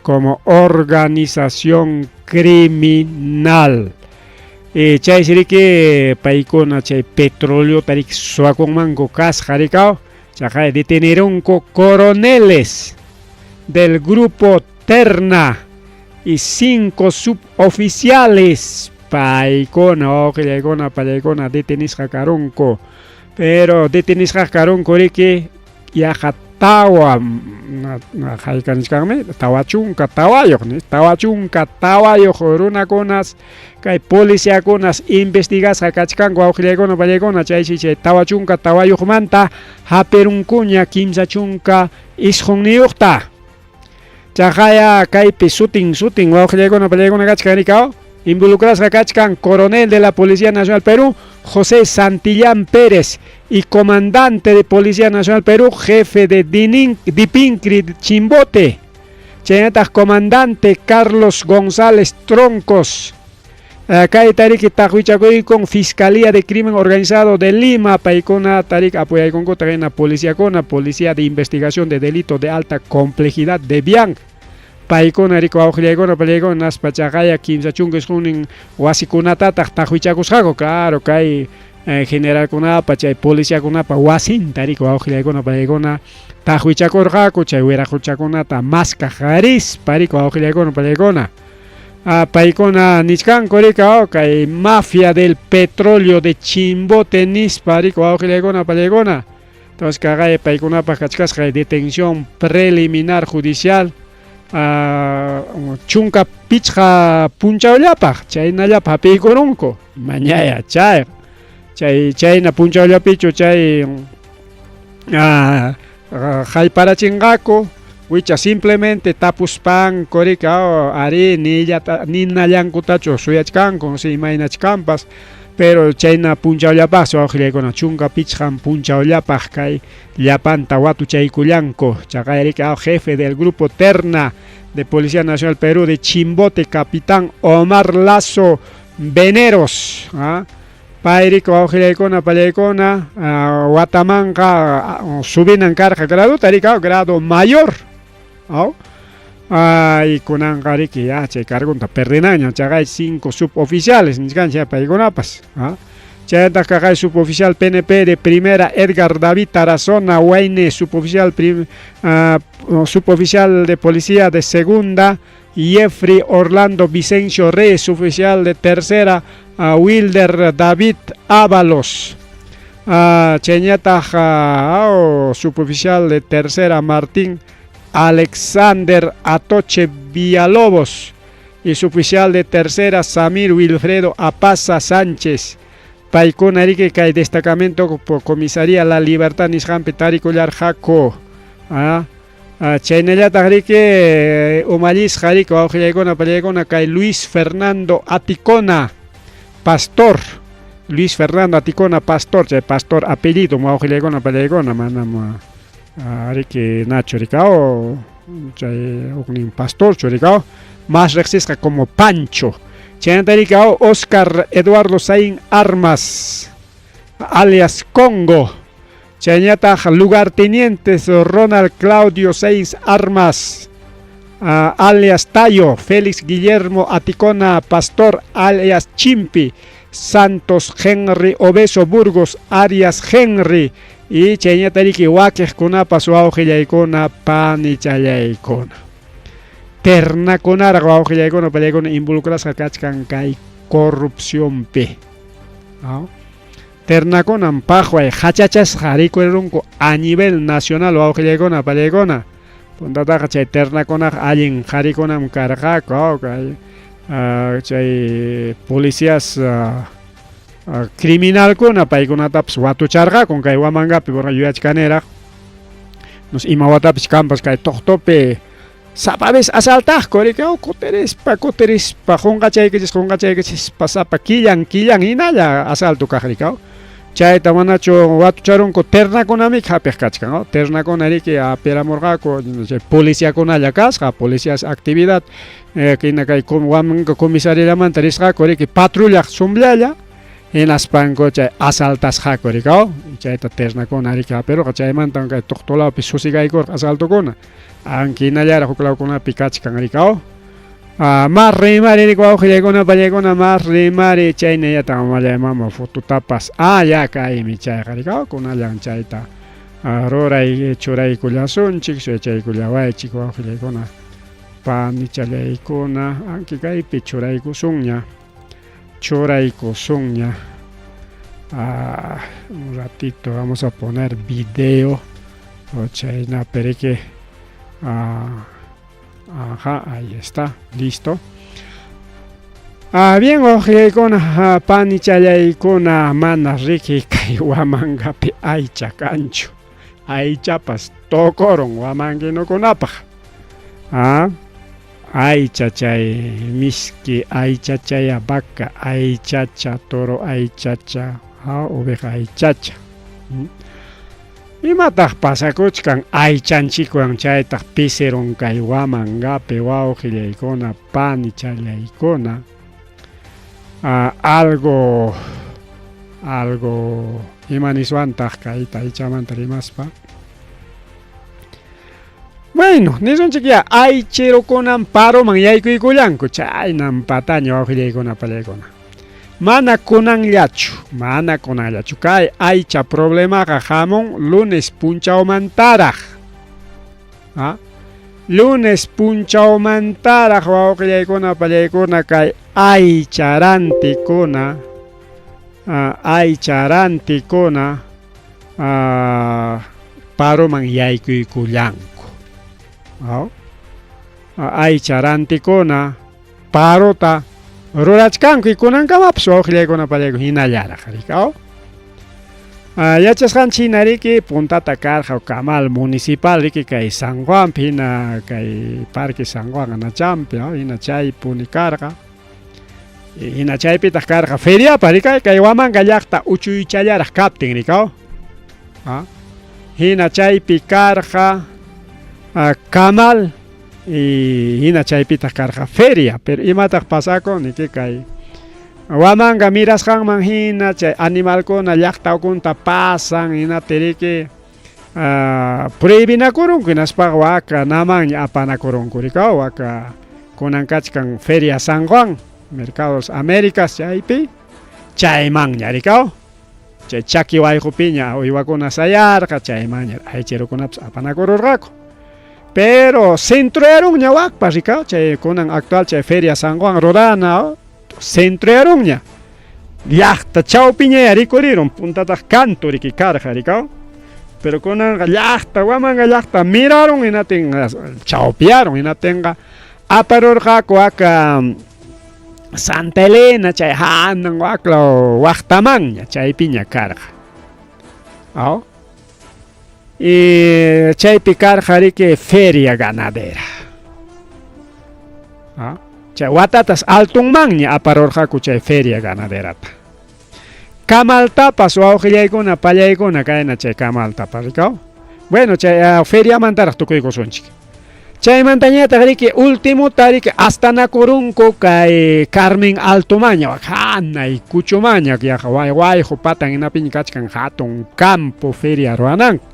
como organización criminal. Chaysi riki paykuna chay petroleota riki suwakunmanku kasqa rikaw chaqay detenerunku coroneles del grupo Terna y 5 suboficiales paykuna wawqillaykuna pallaykuna detenisqa karunku pero detenisqa karunku riki yaqa tawa hayka 44 44 runakunas kay policiakunas investigasqa kachkanku wawqillaykuna pallaykuna chaysi chay 44manta hapirunkuña 39ta. Chaqaya kaypi sutin sutin wawqillaykuna pallaykuna kachkan rikaw involucrasqa kachkan coronel de la Policía Nacional Perú José Santillán Pérez y comandante de Policía Nacional Perú, jefe de Dipincri Chimbote. Chaynataq comandante Carlos González Troncos. Kay tariki taqwichakuykun Fiscalía de Crimen Organizado de Lima, paykuna tarik apoyaykunkuta hina policiakuna, Policía de Investigación de Delito de Alta Complejidad de Bian. Paykuna riki wawqillaykuna pallaykuna naspa chaqaya 39 wasikunatataq taqwichakusqaku, claro, kay generalkunapa chay policiakunapa wasinta riki wawqillaykuna pallaykuna taqwichakurqaku chay wiraquchakunata maskaq rispa riki wawqillaykuna pallaykuna. Paykuna nichkanku rika kay mafia del petróleo de Chimbote nispa riki wawqillaykuna pallaykuna. Entonces kaqay paykunapaq kachkasqa detención preliminar judicial 15 punchawllapaq chaynallapaq hapiykurunku mañaya chay chay chayna punchawllapichu chay hayparachinqaku wicha simplemente tapuspanku rika ari nillata ninallankutachu suyachkanku si imaynachkanpas pero chayna punchawllapaqsi wawqillaykuna 15 punchawllapaq kay llapanta watuchaykullanku chaqay rika jefe del grupo Terna de Policía Nacional Perú de Chimbote, capitán Omar Lazo Veneros. Pay riki wawqillaykuna pallaykuna watamanqa subinan karqa gradota rika grado mayor. Ay kunanqa riki ya chay cargunta perdinaña chaqay 5 suboficiales nichkanchik paykunapas. Chayantaq kaqay suboficial PNP de primera Edgar David Tarazona Wayne, suboficial suboficial de policía de segunda Jeffrey Orlando Vicencio Reyes, suboficial de tercera Wilder David Ábalos. Chayñataq suboficial de tercera Martín Alexander Atoche Villalobos y suboficial de tercera Samir Wilfredo Apaza Sánchez. Paykuna riki kay destacamento por comisaría La Libertad nisqanpi tarikullarqaku. Chaynallataq riki umallisqa riki wawqillaykuna pallaykuna kay Luis Fernando Aticona Pastor. Luis Fernando Aticona Pastor, chay Pastor apellido wawqillaykuna pallaykuna manam riki Nacho rikao chay huknin Pastorchu rikao, más riqsisqa como Pancho. Chaynata riki Oscar Eduardo Saín Armas, alias Congo. Chayñataq lugartenientes Ronald Claudio Sainz Armas, alias Tayo, Félix Guillermo Aticona Pastor, alias Chimpi, Santos Henry Obeso Burgos, Arias Henry, y chayñata riki wakiqkunapas wawqillaykuna panichallaykuna. Ternakunaraq wawqillaykuna pallaykuna involucrasqa kachkan kay corrupcionpi. Ternakunan paqway hachachasqa rikurirunku a nivel nacional wawqillaykuna pallaykuna. Puntataqa chay ternakunaqa allin qharikunam karqaku, kay chay policías criminalkuna paykunatapas watucharqaku kay Huamangapi, porque yuyachkaniraq no ima watapis kanpas kay Toqtopi sapa vez asaltaqku riki, kutirispa kutirispa qunqachaykichispa sapa killan killan hinalla asalto kaq riki. Chayta manachu watucharunku ternakunamiki hapiq kachkan, ternakuna riki apiramurqaku chay policiakunalla kasqa, policías actividad hina kay Huamanga comisariallamanta risqaku riki patrullaq sumllalla hinaspanku chay asaltasqaku riki, chayta ternakuna riki hapirurqa, chaymanta kay Toqtolawpi susigaykurqa asaltokuna, aunque hinallaraq huk lawkunapi kachkan riki. Mas rimari riki wawqillaykuna pallaykuna, mas rimari chaynallataq mama fototapas, ya kaymi chayqa riki, kunallan chayta ruray churaykullasunchik, suyachaykullawaychik wawqillaykuna panichallaykuna, aunque kaypi churaykusunña, churaykusunña. Un ratito vamos a poner video, chaynapi riki, ajá, ahí está, listo. Bien, wawqillaykuna panichallaykuna, mana riki kay Huamangapi aycha kanchu, aychapas tukurun huamanguinukunapaq. Aycha chay miski aychachaya vaca aychacha, toro aychacha, oveja aychacha. Imataq pasakuchkan aychanchikwan chaytaq pisirun kay Huamangapi wawqillaykuna panichallaykuna. Algo algo ima niswantaq kayta aychamanta rimaspa. Bueno, nisunchik ya aychirukunan paroman yaykuykullanku, chaynan pataña wawqillaykuna pallaykuna. Mana kunanllachu, mana kunanllachu kay aycha problemaqa hamun lunes punchawmantaraq. Lunes punchawmantaraq wawqillaykuna pallaykuna kay aycharantikuna, aycharantikuna paroman yaykuykullanku. Aycharantikuna parota rurachkanku y kunankamapas wawqillaykuna pallaykuna hinallaraq riki. Yachasqanchik hina riki puntata karqa kamal municipal riki kay San Juanpi hina kay Parque San Juan anachampi, hina chaypuni karqa. Hina chaypitaq karqa feriapa riki, kay Huamanga llaqta uchuychallaraq kaptin riki. Hina chaypi karqa kamal y hina chaypitaq karqa feria, pero imataq pasakun niki kay Huamanga mirasqanman hina chay animalkuna llaqta ukunta pasan hinata riki prohibinakurunku hinaspaqa waka namanña apanakurunku riki, waka kunan kachkan Feria San Juan, Mercados Américas chaypi chaymanña riki, chay chaki wayqupiña uywakuna sayarqa chaymanña aychirukunapas apanakururqaku. Pero centroyarunña wakpa riki, chay kunan actual chay Feria San Juan rurana centroyarunña. Llaqta chawpiñaya rikurirun, puntataq kantu riki karqa rikaw. Pero kunanqa llaqta, Huamanga llaqta mirarun hinatin chawpiyarun hinatinqa aparurqaku aka Santa Elena chay hanan waklaw waqtamanña chaypiña karqa. Aw? Y chaypi karqa riki feria ganadera. Ah, chay watatas altunmanña aparurqaku chay feria ganaderata. Kamaltapas wawqillaykuna pallaykuna kayna chay kamaltapas rikaw. Bueno, chay feriamantaraq tukuykusunchik. Chaymantañataq riki ultimuta riki astanakurunku kay Carmen Altomaña wak hanay kuchumaña yaqa wayqu patan hinapiña kachkan hatun campo feria ruwananku.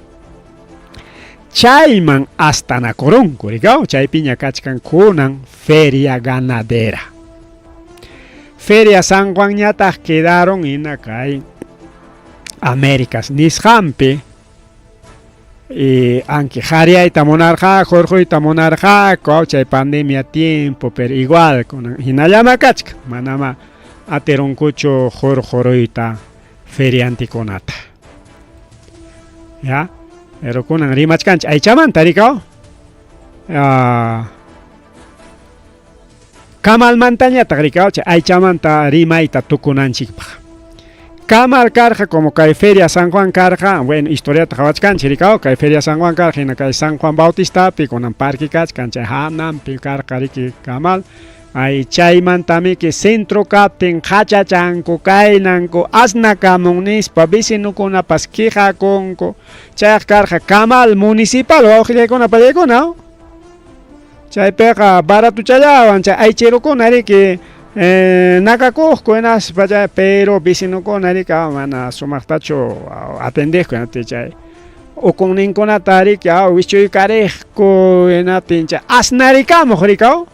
Chayman astanakurunku rikaw, chaypiña kachkan kunan feria ganadera. Feria San Juanñataq quedaron hina kay Américas nisqanpi. Y aunque qhariyayta munarqaku, hurquyta munarqaku, chay pandemia tiempo, pero igual kunan hinallama kachkan, manama atirunkuchu hurquruyta feriantikunata. Ya, pero kunan rimachkanchik aychamanta rikaw. Kamalmantañataq rikaw chay aychamanta rimayta tukunanchikpaq. Kamal karqa como kay Feria San Juan karqa, bueno, historiata qhawachkanchik rikaw, kay Feria San Juan karqa hina kay San Juan Bautistapi kunan parque kachkan chay hananpi karqa riki Kamal. Ay chaymantamiki centro kaptin qhachachanku kaynanku asnakamun nispa vecinukunapas quejakunku. Chayqa karqa Kamal municipal wawqillaykuna pallaykuna. Chaypiqa baratuchallawan chay aychirukuna riki nakakuqku hinaspa chay pero vecinukuna riki mana sumaqtachu atendeqku hinaptin chay ukunninkunata riki wichuykariqku hinaptin chay asnarikamuq rikaw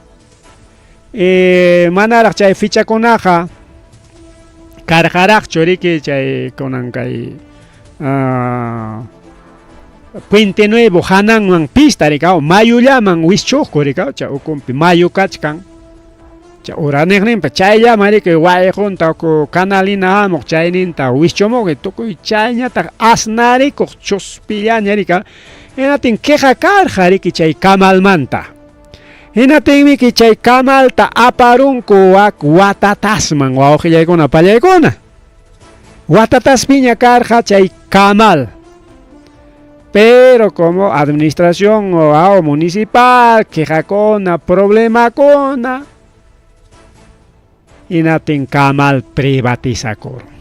manaraq chay fichakunaqa karqaraqchu riki chay kunan kay Puente Nuevo hananman pista rikaw mayullaman wischuqku rikaw chay ukunpi mayu kachkan chay uraniqninpa chayllaman riki wayqunta uku canalina hamuq chayninta wischumuqi tukuy chayñataq asnarikuq chuspillaña rikaw hinatin queja karqa riki chay kamalmanta hinatinmiki chay kamalta aparunku wak watatasman wawqillaykuna pallaykuna. Watataspiña karqa chay kamal. Pero como administración o municipal, quejakuna, problemakuna, hinatin kamal privatizakurun.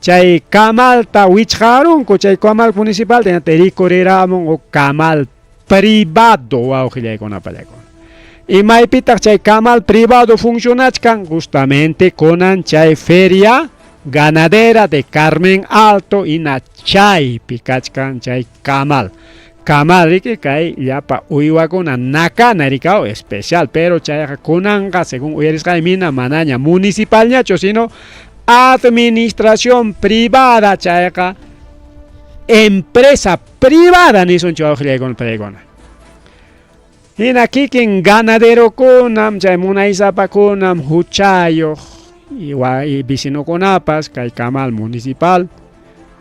Chay kamalta wichqarunku, chay kamal municipal, hinati rikuriramun o kamal privado wawqillaykuna pallaykuna. Y maypitaq chay kamal privado funcionachkan justamente kunan chay feria ganadera de Carmen Alto hina chaypi kachkan chay kamal. Kamal riki kay llapa uywakuna nakana rikaw especial, pero chayqa kunanqa según uyarisqay mina manaña municipalñachu sino administración privada chayqa empresa privada nisunchik wawqillaykuna pallaykuna. Hina kikin ganaderokunam chay munaysapakunam huchayuq y vecinokunapas kay kamal municipal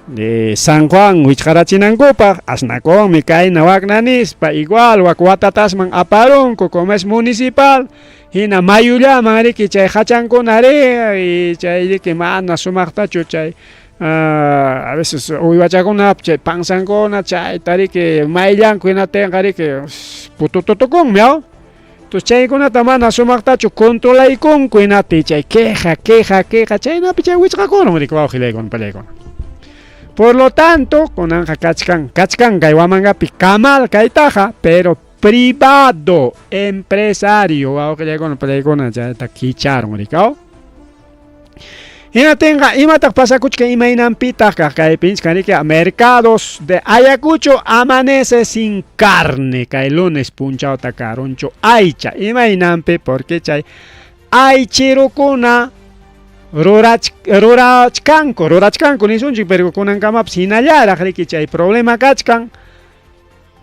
de San Juan wichqarachinankupaq asnakunmi kayna wakna nispa igual wak watatasman aparunku como es municipal hina mayullaman riki chay hachankuna ri chay riki mana sumaqtachu chay a veces uywachakunap chay panzankuna chayta riki mayllanku hinatinqa riki putututukunmi aw. Entonces chaykunata mana sumaqtachu controlaykunku hinati chay queja, queja, queja chaynapi chay wichqakurun riki wawqillaykuna pallaykuna. Por lo tanto, kunanqa kachkan, kachkan kay Huamangapi kamal kaytaqa, pero privado, empresario, wawqillaykuna pallaykuna chayta kicharun rikaw. Hinatinqa imataq pasakuchkan imaynanpitaq kaq kaypinchkan riki mercados de Ayacucho amanece sin carne kay lunes punchawta karunchu aycha imaynanpi porque chay aychirukuna rurachkanku rurachkanku nisunchik pero kunankamapas hinallaraq riki chay problema kachkan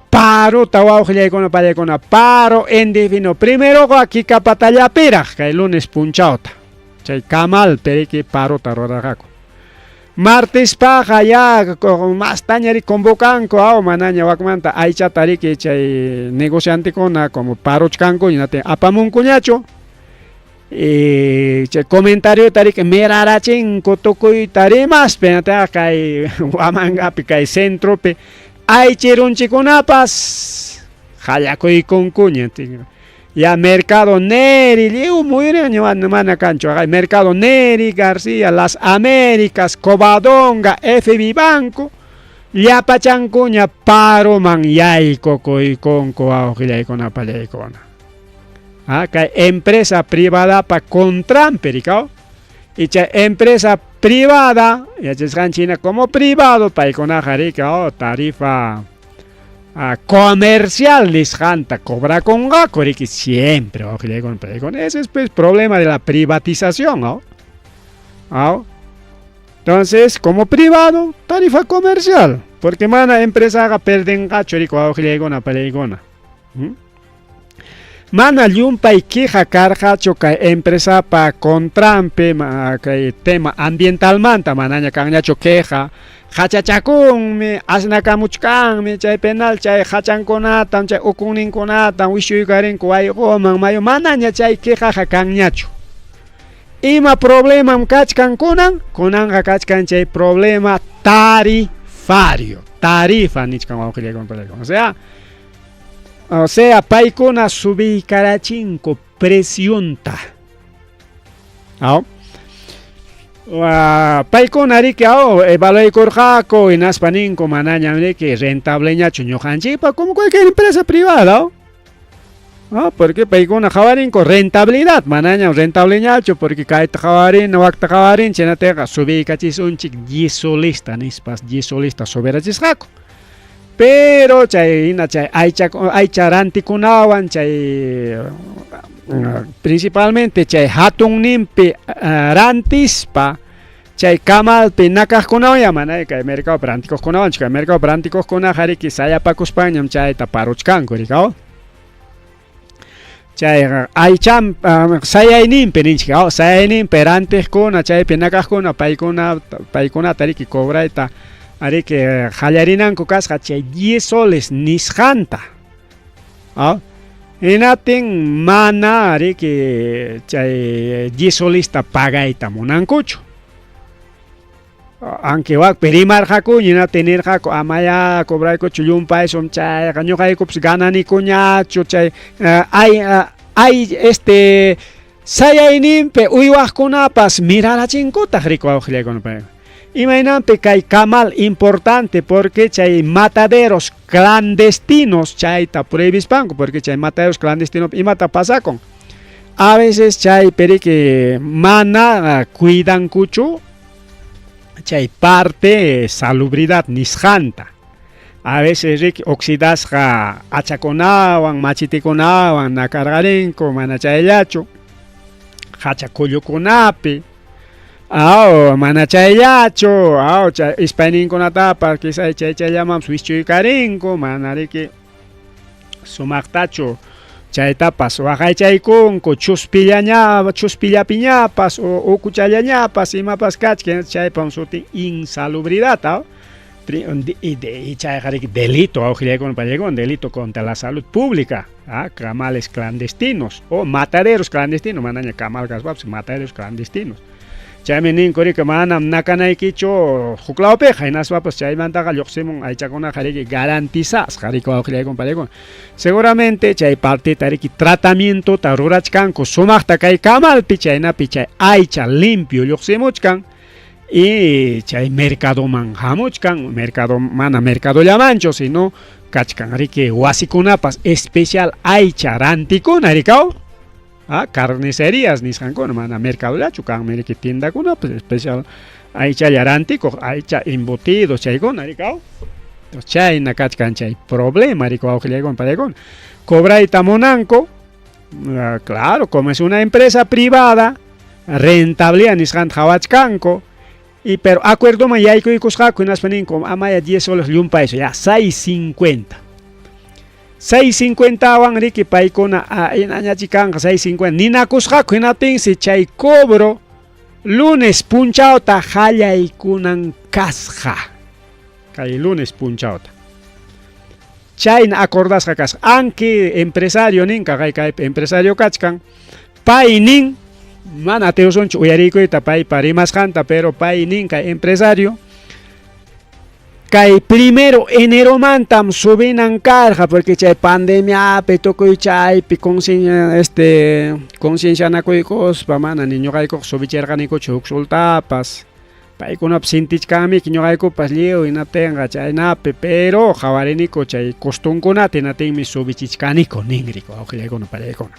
parota wawqillaykuna pallaykuna paro indefinido primeroqa kikapatallapiraq kay lunes punchawta. Chay kamalpi riki parota rurarqaku. Martespaqa ya mastaña riki convocanku aw manaña wakmanta aychata riki chay negociantekuna como parochkankuña apamunkuñachu. Y chay comentariota riki mirarachinku tukuyta rimaspa hinataq kay Huamangapi kay centropi aychirunchikunapas qallakuykunkuña. Ya Mercado Neri, lliw muyuriqña mana kanchu. Mercado Neri, García, Las Américas, Covadonga, F. Vivanco, llapachankuña paroman yaykukuykunku wawqillaykunapa pallaykuna. Ah, kay empresa privadapa contranpi rikaw. Y chay empresa privada, yachasqanchik como privado, paykunaqa rikaw tarifa comercial nisqanta cobrakunqaku riki siempre wawqillaykuna pallaykuna. Ese es pues problema de la privatización, ¿no? ¿Ah? Entonces, como privado, tarifa comercial. Porque mana empresaqa perdenqachu riki wawqillaykuna pallaykuna. Mana llumpay queja karqachu kay empresapa contranpi kay tema ambientalmanta manaña kanñachu queja hachachakunmi asnakamuchkanmi chay penal chay hachankunatam chay ukunninkunatam wischuykarinku wayquman mayu manaña chay quejaqa kanñachu. Ima problemam kachkan kunan? Kunanqa kachkan chay problema tarifario. Tarifa nichkan wawqillaykuna. O sea, paykuna subiykarachinku presionta. ¿Ah? Paykuna riki evaluaykurqaku hinaspa ninku manaña riki rentableñachu ñuqanchikpa como cualquier empresa privada. ¿No? Porque paykuna qhawarinku rentabilidad, manaña rentableñachu porque kayta qhawarin, wakta qhawarin, chaynapiqa subiykachisunchik 10 solista nispas 10 solista subirachisqaku. Pero chay hina chay aycha rantikunawan chay principalmente chay hatunninpi rantispa chay kamalpi nakaqkunawan ya mana kay mercadopi rantikuqkunawanchu kay mercadopi rantikuqkunaqa riki sayapakuspañam chayta paruchkanku rikaw. Chay aychan sayayninpi ninchik sayayninpi rantiqkuna chaypi nakaqkuna paykunata riki cobrayta ariki qallarinanku kasqa chay 10 soles nisqanta. Hinaptin mana riki chay 10 solesta pagayta munankuchu. Aunque wakpi rimarqakuña hinaptin nirqaku amaya cobraykuchu llumpaysun chayqa ñuqaykupas gananikuñachu chay ay este sayayninpi uywaqkunapas mirarachinkutaq riki wawqillaykuna. Imaynanpi kay kamal importante porque chay mataderos clandestinos chayta prohibispanku porque chay mataderos clandestinos imata pasakun. A veces chay periki mana cuidankuchu chay parte salubridad nisqanta. A veces riki oxidasqa hachakunawan machitikunawan nakarqarinku mana chayllachu hacha kullukunapi. Mana chayllachu, chay ispayninkunatapas quizá chay chayllamanpas wischuykarinku, mana riki sumaqtachu chaytapas waqaychaykunku chuspillapiñapas o ukuchallañapas imapas kachkan chaypam sutin insalubridad. Y chayqa riki delito wawqillaykuna pallaykuna delito contra la salud pública, camales clandestinos o mataderos clandestinos, manaña kamal kaspapas mataderos clandestinos. Chaymi ninku riki manam nakanaykichu huklawpiqa hinaspapas chaymantaqa lluqsimun aychakunaqa riki garantizasqa riki wawqillaykuna pallaykuna. Seguramente chay partita riki tratamientota rurachkanku sumaqta kay kamalpi chaynapi chay aycha limpio lluqsimuchkan y chay mercadoman hamuchkan, mercado mana mercadollamanchu sino kachkan riki wasikunapas especial aycha rantikuna rikaw. Carnicerías nisqankuna mana mercadollachu kanmi riki tiendakunapas especial aychalla rantikuq aycha embutidos chaykuna rikaw. Chayna kachkan chay problema riki wawqillaykuna pallaykuna. Cobrayta munanku, claro, como es una empresa privada, rentabilidad nisqanta qhawachkanku. Y pero acuerdoman yaykuykusqaku hinaspa ninku amaya 10 soles llumpaysu ya 6.50. 6.50wan riki paykuna inañachi kanqa 6.50 ninakusqaku hinaptinsi chay cobro Lunes punchawta qallaykunan kasqa. Kay lunes punchawta. Chayna acordasqa kasqa. Anki empresario nin, kaqay kaypi empresario kachkan, pay nin, mana atiusunchu uyariykuyta paypa rimasqanta, pero pay nin kay empresario, kay primero eneromantam subinan karqa, porque chay pandemiapi tukuy chaypi este conciencianakuykuspa mana ni ñuqaykuqa subichirqanikuchu huk sultapas. Paykunapas sintichkanmiki ñuqaykupas lliw hinaptinqa chaynapi, pero qhawariniku chay costunkunata hinatinmi subichichkaniku ninriku wawqillaykuna pallaykuna.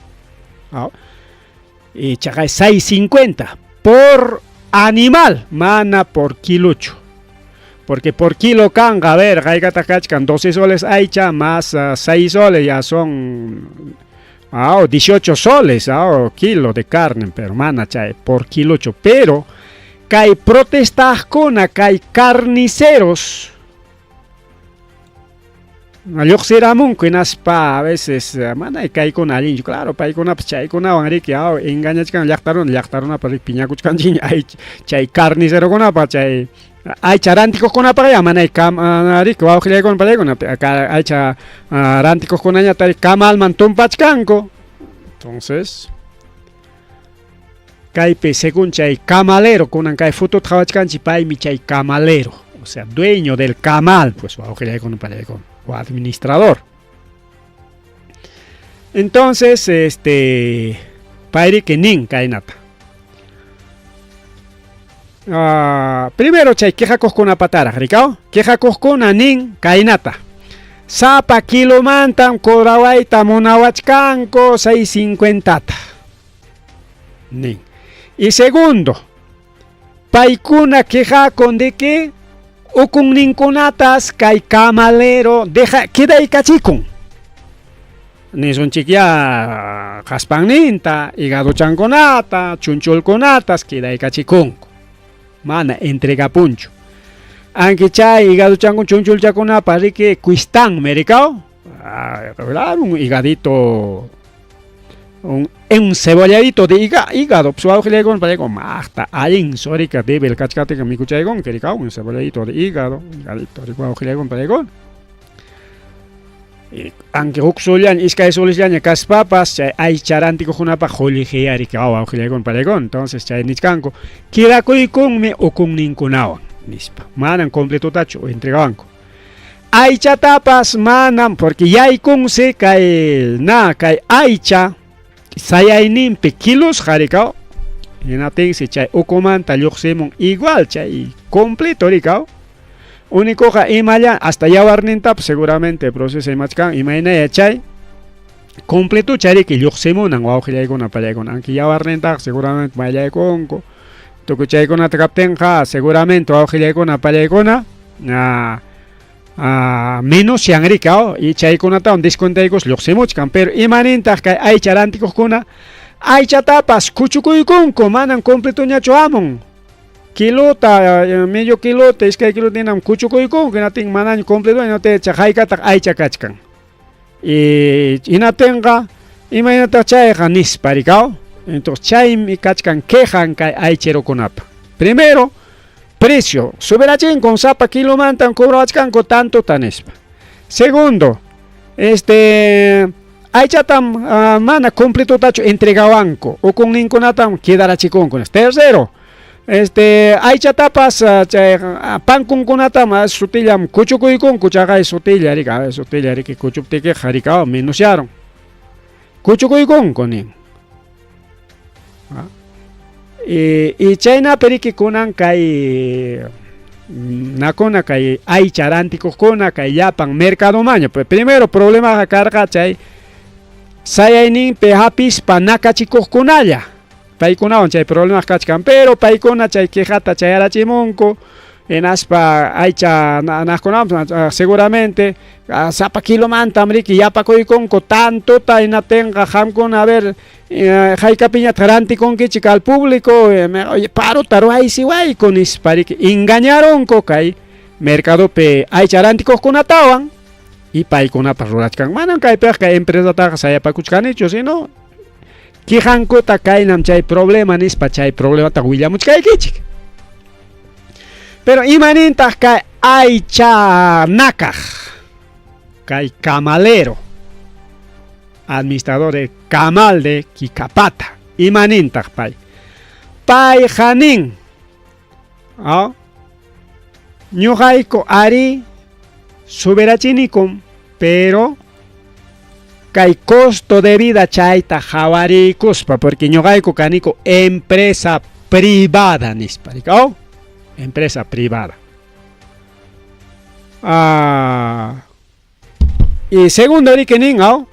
Y chaqay 6.50 por animal, mana por kilochu. Porque por kilo kanqa, a ver, haykataq kachkan 12 soles aycha más 6 soles ya son 18 soles kilo de carne, pero mana chay por kilochu. Pero kay protestaqkuna, kay carniceros lluqsiramunku hinaspa a veces mana kaykuna allinchu, claro, paykunapas chaykunawan riki engañachkan llaqta runa, llaqta runapas riki piñakuchkanchikña chay carnicerokunapa, chay aycha rantikuqkunapaq ya mana riki wawqillaykuna pallaykuna aycha rantikuqkunañata riki kamalman tumpachkanku. Entonces kaypi según chay camalero, kunan kay fotuta qhawachkanchik, paymi chay camalero, o sea, dueño del camal, pues wawqillaykuna pallaykuna, o administrador. Entonces, payriki nin kaynata. Primero chay quejakuqkunapataraq, rikaw? Quejakuqkuna nin kaynata. Sapa kilomantam cobrawayta munawachkanku 6.50ta. Nin. Y segundo, paykuna quejakun de que ukunninkunatas kay camalero deja quedaykachikun. Nisunchik ya qaspanninta, higadochankunata, chunchulkunatas quedaykachikunku. Mana entregapunchu. Aunque chay higadochankun chunchulchakunapa riki cuistanmi rikaw. Claro, un higadito, un encebolladito de hígado, pues wawqillaykuna pallaykuna maqta allin surika débil kachkaptinqa mikuchaykunki rikaw, un cebolladito de hígado, higadito wawqillaykuna pallaykuna. Aunque huk sullaña, iskay sulisllaña kaspapas, chay aycha rantikuqkunapaq qullqiyari wawqillaykuna pallaykuna. Entonces chay nichkanku, kirakuykunmi ukunninkunawan, nispa. Manam completotachu entregawanku. Aychatapas manam, porque yaykunsi kay na kay aycha sayayninpi kilos rikaw, hinaptinsi chay ukumanta lluqsimun igual chay completo rikaw. Únicoqa imalla hasta yawarnintapas seguramente procesa imachkan imaynaya chay completo chariki lluqsimunan wawqillaykuna pallaykuna, aunque yawarnintaqa seguramente mayllaykunku. Tukuy chaykunata kaptinqa seguramente wawqillaykuna pallaykuna menos rikaw y chaykunatawan descuentaykus lluqsimuchkan, pero imanintaq kay aycha rantikuqkuna aychatapas kuchukuykunku, manam completoñachu hamun. Kilota, medio kilota, iskay kilota hinam kuchukuykunku, hinaptin manaña completo, hinaptin haykataq aycha kachkan. Y hinaptinqa imaynataq chayqa nispa rikaw. Entonces chaymi kachkan quejan kay aycherokunapa. Primero, precio, subirachin sapa kilomantan cobrawachkanku tanto nispa. Segundo, aychatam mana completotachu entregawanku, ukunninkunatam quedarachikunku. Tercero, aychatapas chay pankunkunatam sutillam kuchukuykunku, chaqay sutilla rika, sutilla riki kuchuptikiqa rikaw menosyaron. Kuchukuykunku nin. Y chaynapi riki kunan kay nakuna kay aycha rantikuqkuna kay llapan mercadomaña. Primero problema karqa chay sayayninpi hapispa nakachikuqkunalla. Paykunawan chay problema kachkan, pero paykuna chay quejata chayarachimunku, hinaspa aycha naqkunawan seguramente sapa kilomantam riki yapakuykunku tantota hinaptinqa qamkuna a ver haykapiñataq rantikunkichik al público, oye parota ruwaysiwayku nispa riki engañaronku kay mercadopi aycha rantikuqkunatawan y paykunapas rurachkan. Manam kaypiqa kay empresataqa sayapakuchkanichu, sino Quejankuta kaynam chay problema nispa chay problemata willamuchkaykichik. Pero imanintaq kay aycha nakaq kay camalero administrador de Camal de Kikapata imanintaq pay payqa nin ¿ah? Ñuqayku ari suberachinikum pero kay costo de vida chayta qhawariykuspa porque ñuqayku kaniku empresa privada nispa oh? Empresa privada. Ah, y segundo riki nin oh?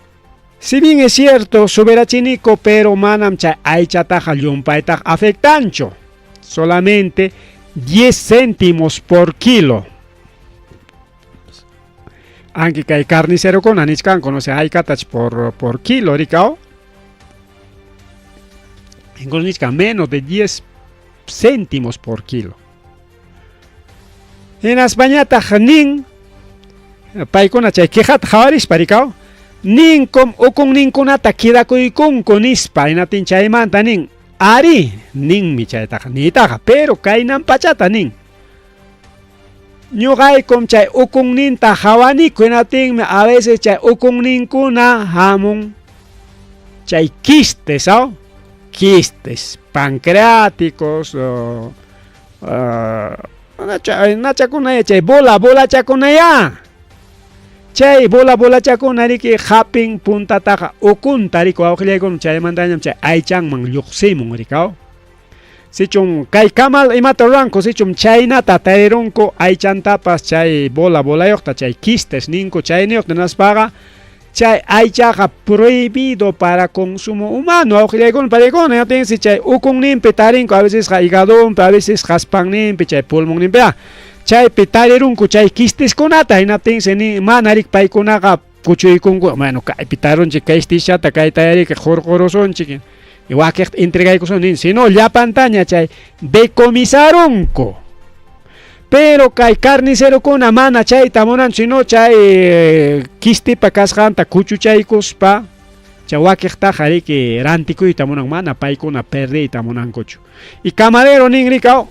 Si bien es cierto suberachiniku pero manam chay aychataqa llumpaytaqa afectanchu solamente 10 céntimos por kilo. Aunque kay carnicerokuna nichkanku no sé haykatach por kilo rikaw incluso nichkan menos de 10 céntimos por kilo. Hinaspañataq nin paykuna chay quejata qhawarispa rikaw ninkum ukunninkunata quedakuykunku nispa hinatin chaymanta nin ari ninmi chaytaqa niytaqa pero kaynan pachata nin ñuqaykum chay ukunninta qhawaniku hinatinmi a veces chay ukunninkuna hamun chay quistes ¿oh? Quistes pancreáticos nachakuna chay bola bolachakunaya chay bola bolachakuna riki hapin puntataqa ukunta riki wawqillaykuna chaymantañam chay aychanman lluqsimun rikaw sichum kay kamal imata ruranku sichum chaynata tarirunku aychantapas chay bola bolayuqta chay quistes ninku chayniyuqta hinaspaqa chay aychaqa prohibido para consumo humano wawqillaykuna pariykuna hinaptinsi chay ukunninpi tarinku a veces higadonpi a veces qaspanninpi chay pulmonninpi chaypi tarirunku chay quisteskunata hinaptinsi ni mana rik paykunaqa kuchuykunku bueno kaypi tarunchik kay kayta riki qurqurusunchik y wakiqta entregaykusun nin sino llapantaña chay decomisarunku pero kay carnicerokuna mana chayta munanchu sino chay quistipa kasqanta kuchuchaykuspa chay wakiqtaqa riki rantikuyta munan mana paykuna perdiyta munankuchu y camarero nin rikaw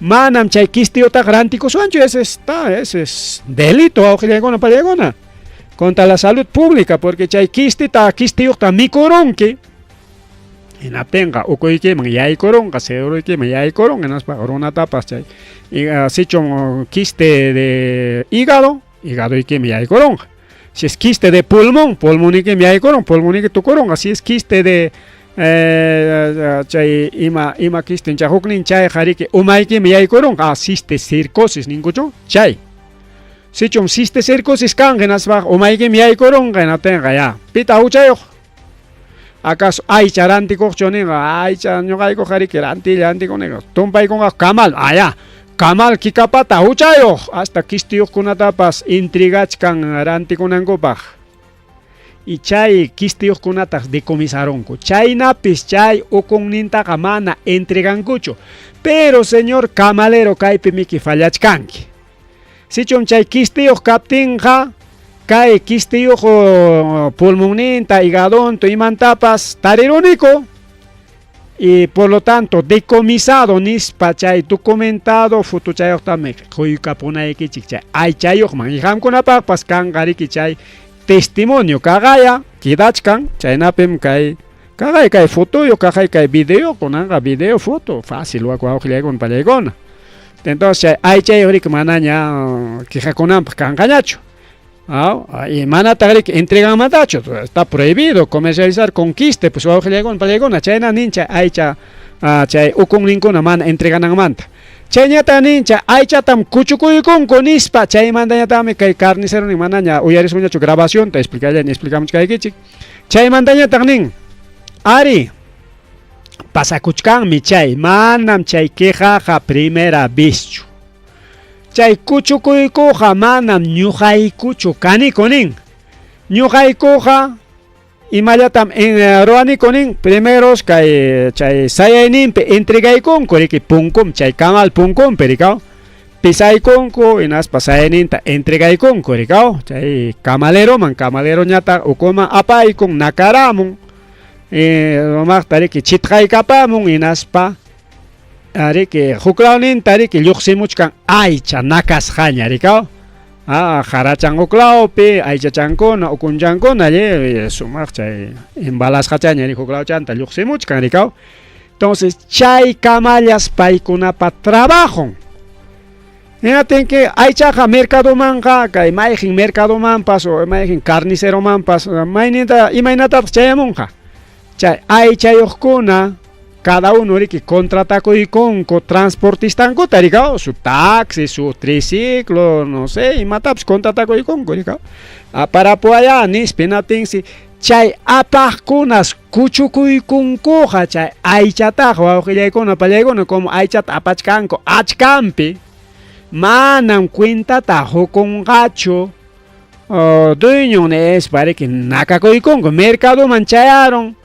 manam chay quistiyutaqa rantikusunchu ese está ese es delito wawqillaykuna pariykuna contra la salud pública porque chay quistita quistiyuqta mikurunki hinaptinqa ukuykiman yaykurunqa cerebruykiman yaykurunqa hinaspa runatapas chay sichum quiste de hígado hígadoykiman yaykurunqa si es quiste de pulmón pulmoniykiman yaykurunqa pulmoniyki tukurunqa si es quiste de chay ima ima quiste chay huknin chayqa riki umaykiman yaykurunqa cisticercosis ninkuchu chay sichum cisticercosis kanqa hinaspaqa umaykiman yaykurunqa hinaptinqa ya pita huchayuq acaso aycha rantikuqchu ninqa aycha ñuqaykuqa riki rantilla rantikuniqa tumpaykunqa kamal aya kamal kikapata huchayuq hasta quistiyuqkunatapas intrigachkan rantikunankupaq y chay quistiyuqkunataq decomisarunku chaynapis chay ukunnintaqa mana entregankuchu pero señor camalero kaypi miki fallachkanki sichum chay quistiyuq kaptinqa kay quistiyuq pulmonninta higadonta imantapas tariruniku y por lo tanto decomisado nispa chay documentado fotochayuqtami quykapunaykichik chay aychayuqman y qamkunapaqpas kanqa riki chay testimonio kaqaya quedachkan chaynapim kay kaqay kay fotoyuq kaqay kay video kunanqa video foto fácil wawqillaykuna pallaykuna entonces chay aychayuq riki manaña quejakunanpaq kanqañachu. Y manataq riki entreganmantachu está prohibido comercializar con quiste pues wawqillaykuna pallaykuna chayna nin chay aycha chay ukunninkuna mana entregananmanta chayñata nin chay aychatam kuchukuykunku nispa chaymantañataqmi kay carnicero nin manaña uyarisunñachu grabacionta explicallaña explicamuchkaykichik chaymantañataq nin ari pasakuchkanmi chay manam chay quejaqa primera vezchu chay kuchukuykuqa manam ñuqaykuchu kaniku nin ñuqaykuqa imallatam ruwaniku nin primeros kay chay sayayninpi entregaykunku riki punkum chay kamal punkumpi rikaw pisaykunku hinaspa sayayninta entregaykunku rikaw chay camaleroman camaleroñataq ukuman apaykun nakaramun Sumaqta riki chitqaykapamun hinaspa riki huklawninta riki lluqsimuchkan aycha nakasqaña rikaw. Ah, qarachan huklawpi aychachankuna ukunchankuna lle sumaq chay embalasqachaña riki huklawchanta lluqsimuchkan rikaw. Entonces chay kamallas paykunapa trabajon. Hinaptinki aychaqa mercadomanqa kay mayqin mercadomanpas o mayqin carniceromanpas mayninta imaynatataq chayamunqa. Chay aychayuqkuna cada uno riki contratakuykunku transportistankuta rikaw su taxi, su triciclo, no sé, imatapas contratakuykunku rikaw. Aparapuwayá nispa hinaptinsi chay apaqkunas kuchukuykunkuqa chay aychataqa wawqillaykuna pallaykuna como aychata apachkanku achkanpi manam cuentata hukunqachu dueñon nispa riki nakakuykunku mercadoman chayarun.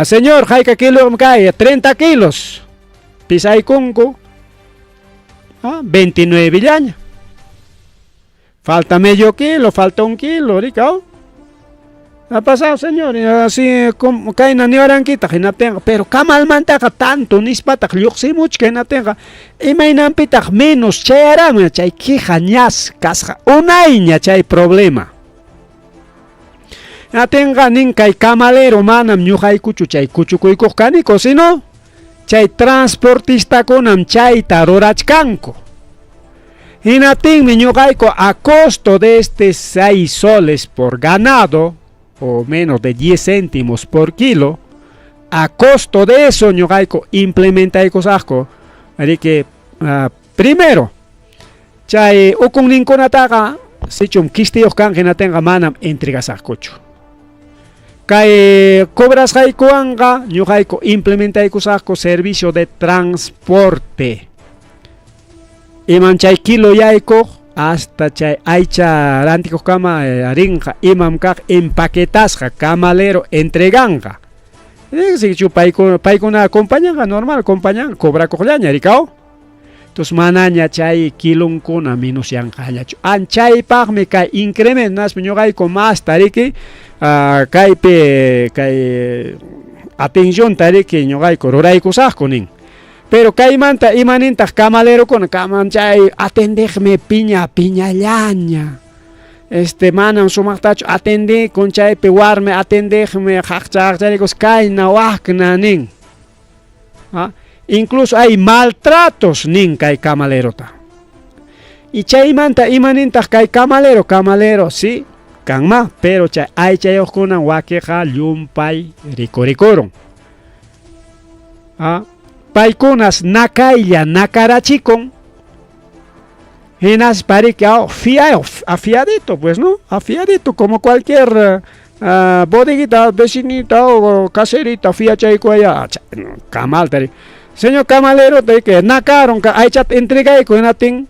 Señor, hayka kilom kay? 30 kilos. Pisaykunku 29 llaña. Falta medio kilo, falta un kilo, rikaw. Ha pasado, señor, así como kayna niwarankitaq hinaptinqa, pero kamalmantaqa tanto nispataq lluqsimuchka hinaptinqa, imaynanpitaq menos chayaramun chay queja ñas kasqa unayña chay problema. Hinaptinqa nin kay kamalero manam ñuqaykuchu chay kuchukuykuq kaniku, sino chay transportistakunam chayta rurachkanku. Hinaptinmi ñuqayku a costo de este 6 soles por ganado o menos de 10 céntimos por kilo, a costo de eso ñuqayku implementaykusaqku riki primero chay ukunninkunataqa sichum kistiyuq kanqa hinatinqa manam entregasaqkuchu. Kay cobrasqaykuwanqa ñuqayku implementaykusaqku servicio de transporte. Imam chay kilo yaykuq hasta chay aycha rantikuqkama rinqa imam kaq empaquetasqa kamalero entreganqa. Sichu paykuna acompañanqa normal acompañanqa cobrakuqllaña rikaw. Entonces manaña chay kilunkuna minusyanqañachu. Anchaypaqmi kay incremento naspa ñuqayku masta riki kaypi kay atencionta riki ñuqayku ruraykusaqku nin. Pero kaymanta imanintaq kamalerokuna kaman chay atendiqmi piña piñallaña. Manam sumaqtachu atendikun chaypi warmi atendiqmi qaqcha qaqcharikus kayna wakna nin. Incluso hay maltratos nin kay kamalerota. Y chaymanta imanintaq kay kamalero, kamalero sí, kanma, pero chay aychayuqkuna wakiqa llumpay rikurikurun. Paykunas nakaylla nakarachikun. Hinaspa riki afiadito pues, ¿no? Afiadito como cualquier bodeguita, vecinita o caserita, fiachaykuaya, kamalta ri. Señor camalero, te que nakaron, aychata entregayku hinatin.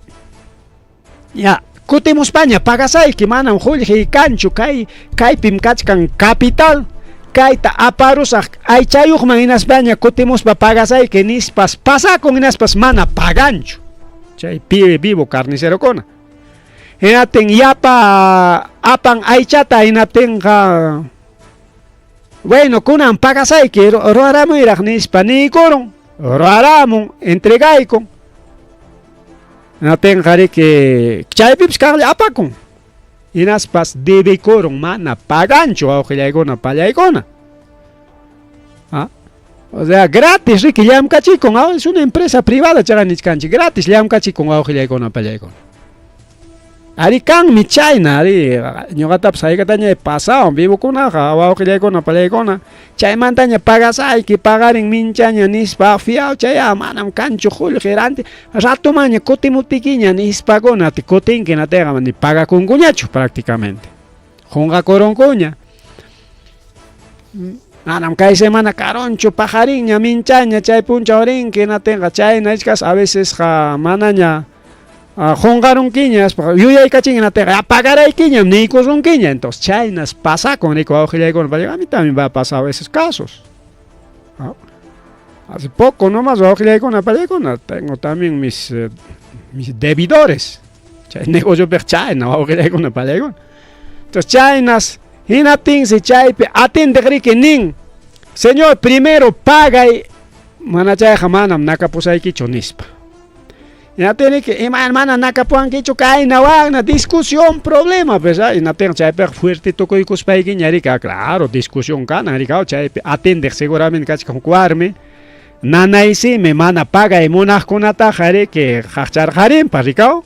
Ya, kutimuspaña pagasayki manam qullqi kanchu kay kaypim kachkan capital. Kayta aparusaq aychayuqman hinaspaña kutimuspa pagasayki nispas pasakun hinaspas mana paganchu. Chay pibe vivo carnicerokuna. Hinatin yapa apan aychata hinatinqa bueno, kunan pagasayki ruwaramuyraq nispa niykurun. Ruwaramun, entregaykun. Hinatinqa riki chaypipas kaqlla apakun. Hinaspas debikurun mana paganchu wawqillaykuna pallaykuna. O sea, gratis riki llamkachikun, es una empresa privada chaqa nichkanchik, gratis llamkachikun wawqillaykuna pallaykuna. Ari kanmi chayna, ari ñuqatapas haykataña pasawan vivokunaqa wawqillaykuna pallaykuna, chaymantaña pagasayki pagarin minchaña nispa fiaw chaya manam kanchu qullqi ranti ratumanña kutimuptikiña nispakuna kutinki hinatiyqa ni pagakunkuñachu prácticamente. Qunqakurunkuña. Manam kay semana karunchu paqarinña minchaña chay punchaw rinki hinatinqa chayna ichkas a vecesqa manaña qunqarunkiña yuyaykachin hinatinqa pagaraykiñam niykusunkiña. Entonces chaynas pasakun riku wawqillaykuna, a mí también va a pasar esos casos. Hace poco nomás wawqillaykuna pallaykuna tengo también mis debidores. Chay negocio piq chayna wawqillaykuna pallaykuna. Entonces chaynas hinaptinsi chaypi atindiq riki nin. Señor, primero pagay, mana chayqa manam nakapusaykichu nispa. Hinaptinriki ima mana nakapuwankichu kayna wakna discusión problema pues hinaptinqa chaypiqa fuerte tukuykuspaykiña riki claro discusión kanan riki chaypi atendeq seguramente kachkan huk warmi nanaysimi mana pagay munaqkunataqa riki qaqcharqarinpas rikaw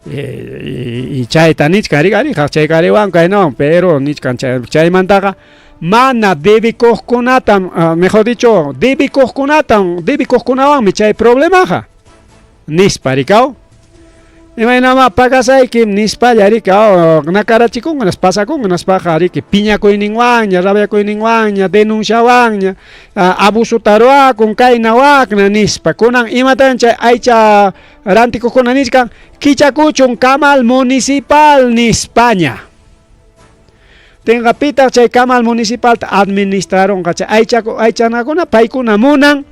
y chayta nichkan riki ari qaqchaykariwan kaynawan pero nichkan chaymantaqa mana debikuqkunatam mejor dicho debikuqkunatam debikuqkunawanmi chay problemaqa nispa rikaw imaynamá pagasaykim nispalla rikaw nakarachikunqa pasakunqa nispaqa riki piñakuyninwanña rabiakuyninwanña denunciawanña abusota ruwakun kayna wakna nispa kunan imatan chay aycha rantikuqkuna nichkan kichakuchun kamal municipal nispaña tinqa pitaq chay kamal municipalta administrarunqa chay aychanakuna paykuna munan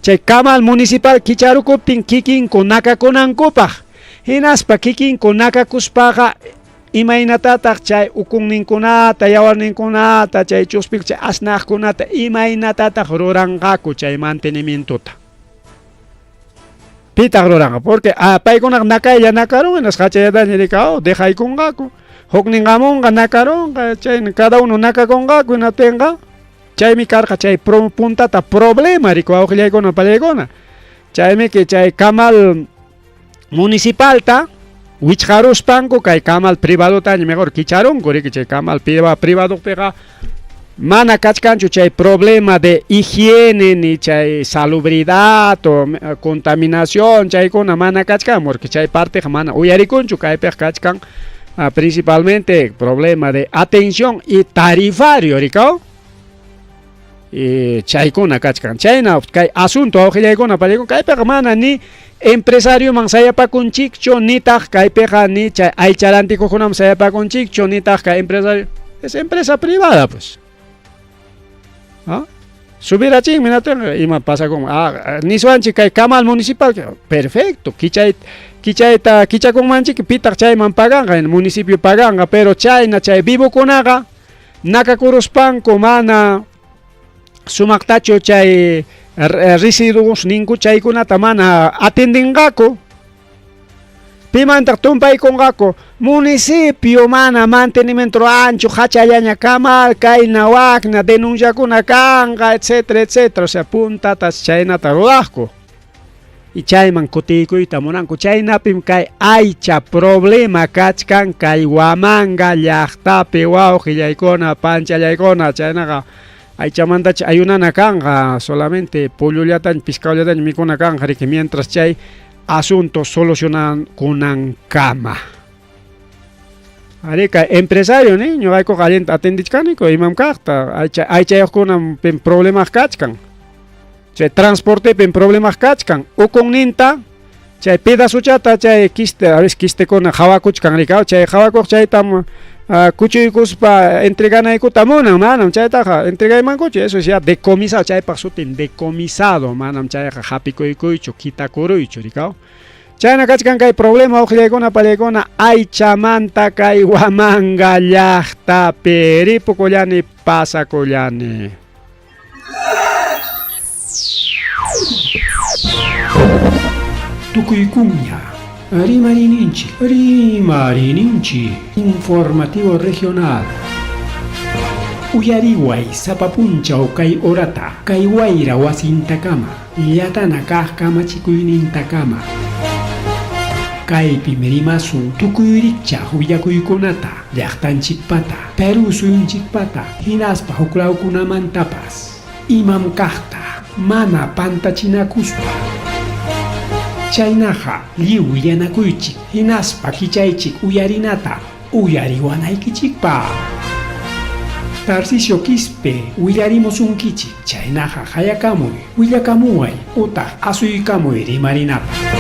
chay kamal municipal kicharukuptin kikinku nakakunankupaq hinaspa kikinku nakakuspaqa imaynatataq chay ukunninkunata yawarninkunata chay chuspik chay asnaqkunata imaynatataq ruranqaku chay mantenimientota pitaq ruranqa porque paykunaqa nakaylla nakarun hinasqa hachallataña rikaw dejaykunqaku huknin hamunqa nakarunqa chayna cada uno nakakunqaku hinaptinqa chaymi karqa chay puntata problema riku wawqillaykuna pallaykuna chaymi que chay kamal municipalta wichqaruspanku kay kamal privadotaña mejor kicharunku riki chay kamal privadopiqa mana kachkanchu chay problema de higiene ni chay salubridad o contaminación chaykuna mana kachkan porque chay parteqa mana uyarikunchu kaypiqa kachkan principalmente problema de atención y tarifario rikaw y chaykuna kachkan chayna kay asunto wawqillaykuna pallaykuna kaypiqa mana ni empresarioman sayapakunchikchu nitaq kaypiqa ni chay aycha rantikuqkunaman sayapakunchikchu nitaq kay empresario es empresa privada pues ¿ah? Subirachinmi natinqa ima pasakunman niswanchik kay kamal municipal perfecto kichayta kichakunmanchik pitaq chayman paganqa municipio paganqa pero chayna chay vivokunaqa nakakuruspanku mana sumaqtachu chay residuos ninku chaykunata mana atendinqaku pimantaq tumpaykunqaku municipio mana mantenimiento ruwanchu hachallaña kamal kayna wakna denunciakuna kanqa etcétera etcétera o sea puntata chaynata ruraqku y chayman kutiykuyta munanku chaynapim kay aycha problema kachkan kay Huamanga llaqtapi wawqillaykuna panchallaykuna chaynaqa aychamantacha ayunana kanqa solamente pollollataña pescadollataña mikuna kanqa riki mientras chay asunto solucionakunankama ari kay empresario ni ñuqaykuqa allinta atendichkaniku imam kaqta aychayuqkunam pim problemaq kachkan chay transportepim problemaq kachkan ukunninta chay pedazochata chay quiste a veces quistekuna hawakuchkan rikaw chay hawakuq chaytam kuchuykuspa entreganaykuta munan manam chaytaqa entregaymankuchu eso es ya decomisado chaypaq sutin decomisado manam chayqa hapikuykuychu kitakuruychu rikaw chayna kachkan kay problema wawqillaykuna pallaykuna aychamanta kay Huamanga llaqtapi ripukullani pasakullani. Tukuykunña Rimarininchik, Rimarininchik, Informativo Regional. Uyariway sapa punchaw kay horata, kay wayra wasintakama, llatana kaq kamachikuynintakama. Kaypim rimasun tukuy rikchaq willakuykunata, llaqtanchikpata, Perú suyunchikpata, hinaspa huklawkunamantapas. Imam kaqta, mana pantachinakuspa. Chaynaqa lliw willanakuychik, hinaspa kichaychik uyarinata, uyariwanaykichikpaq. Tarcisio Quispe willarimusunkichik, chaynaqa hayakamuy, willakamuway, utaq asuykamuy rimarinapaq.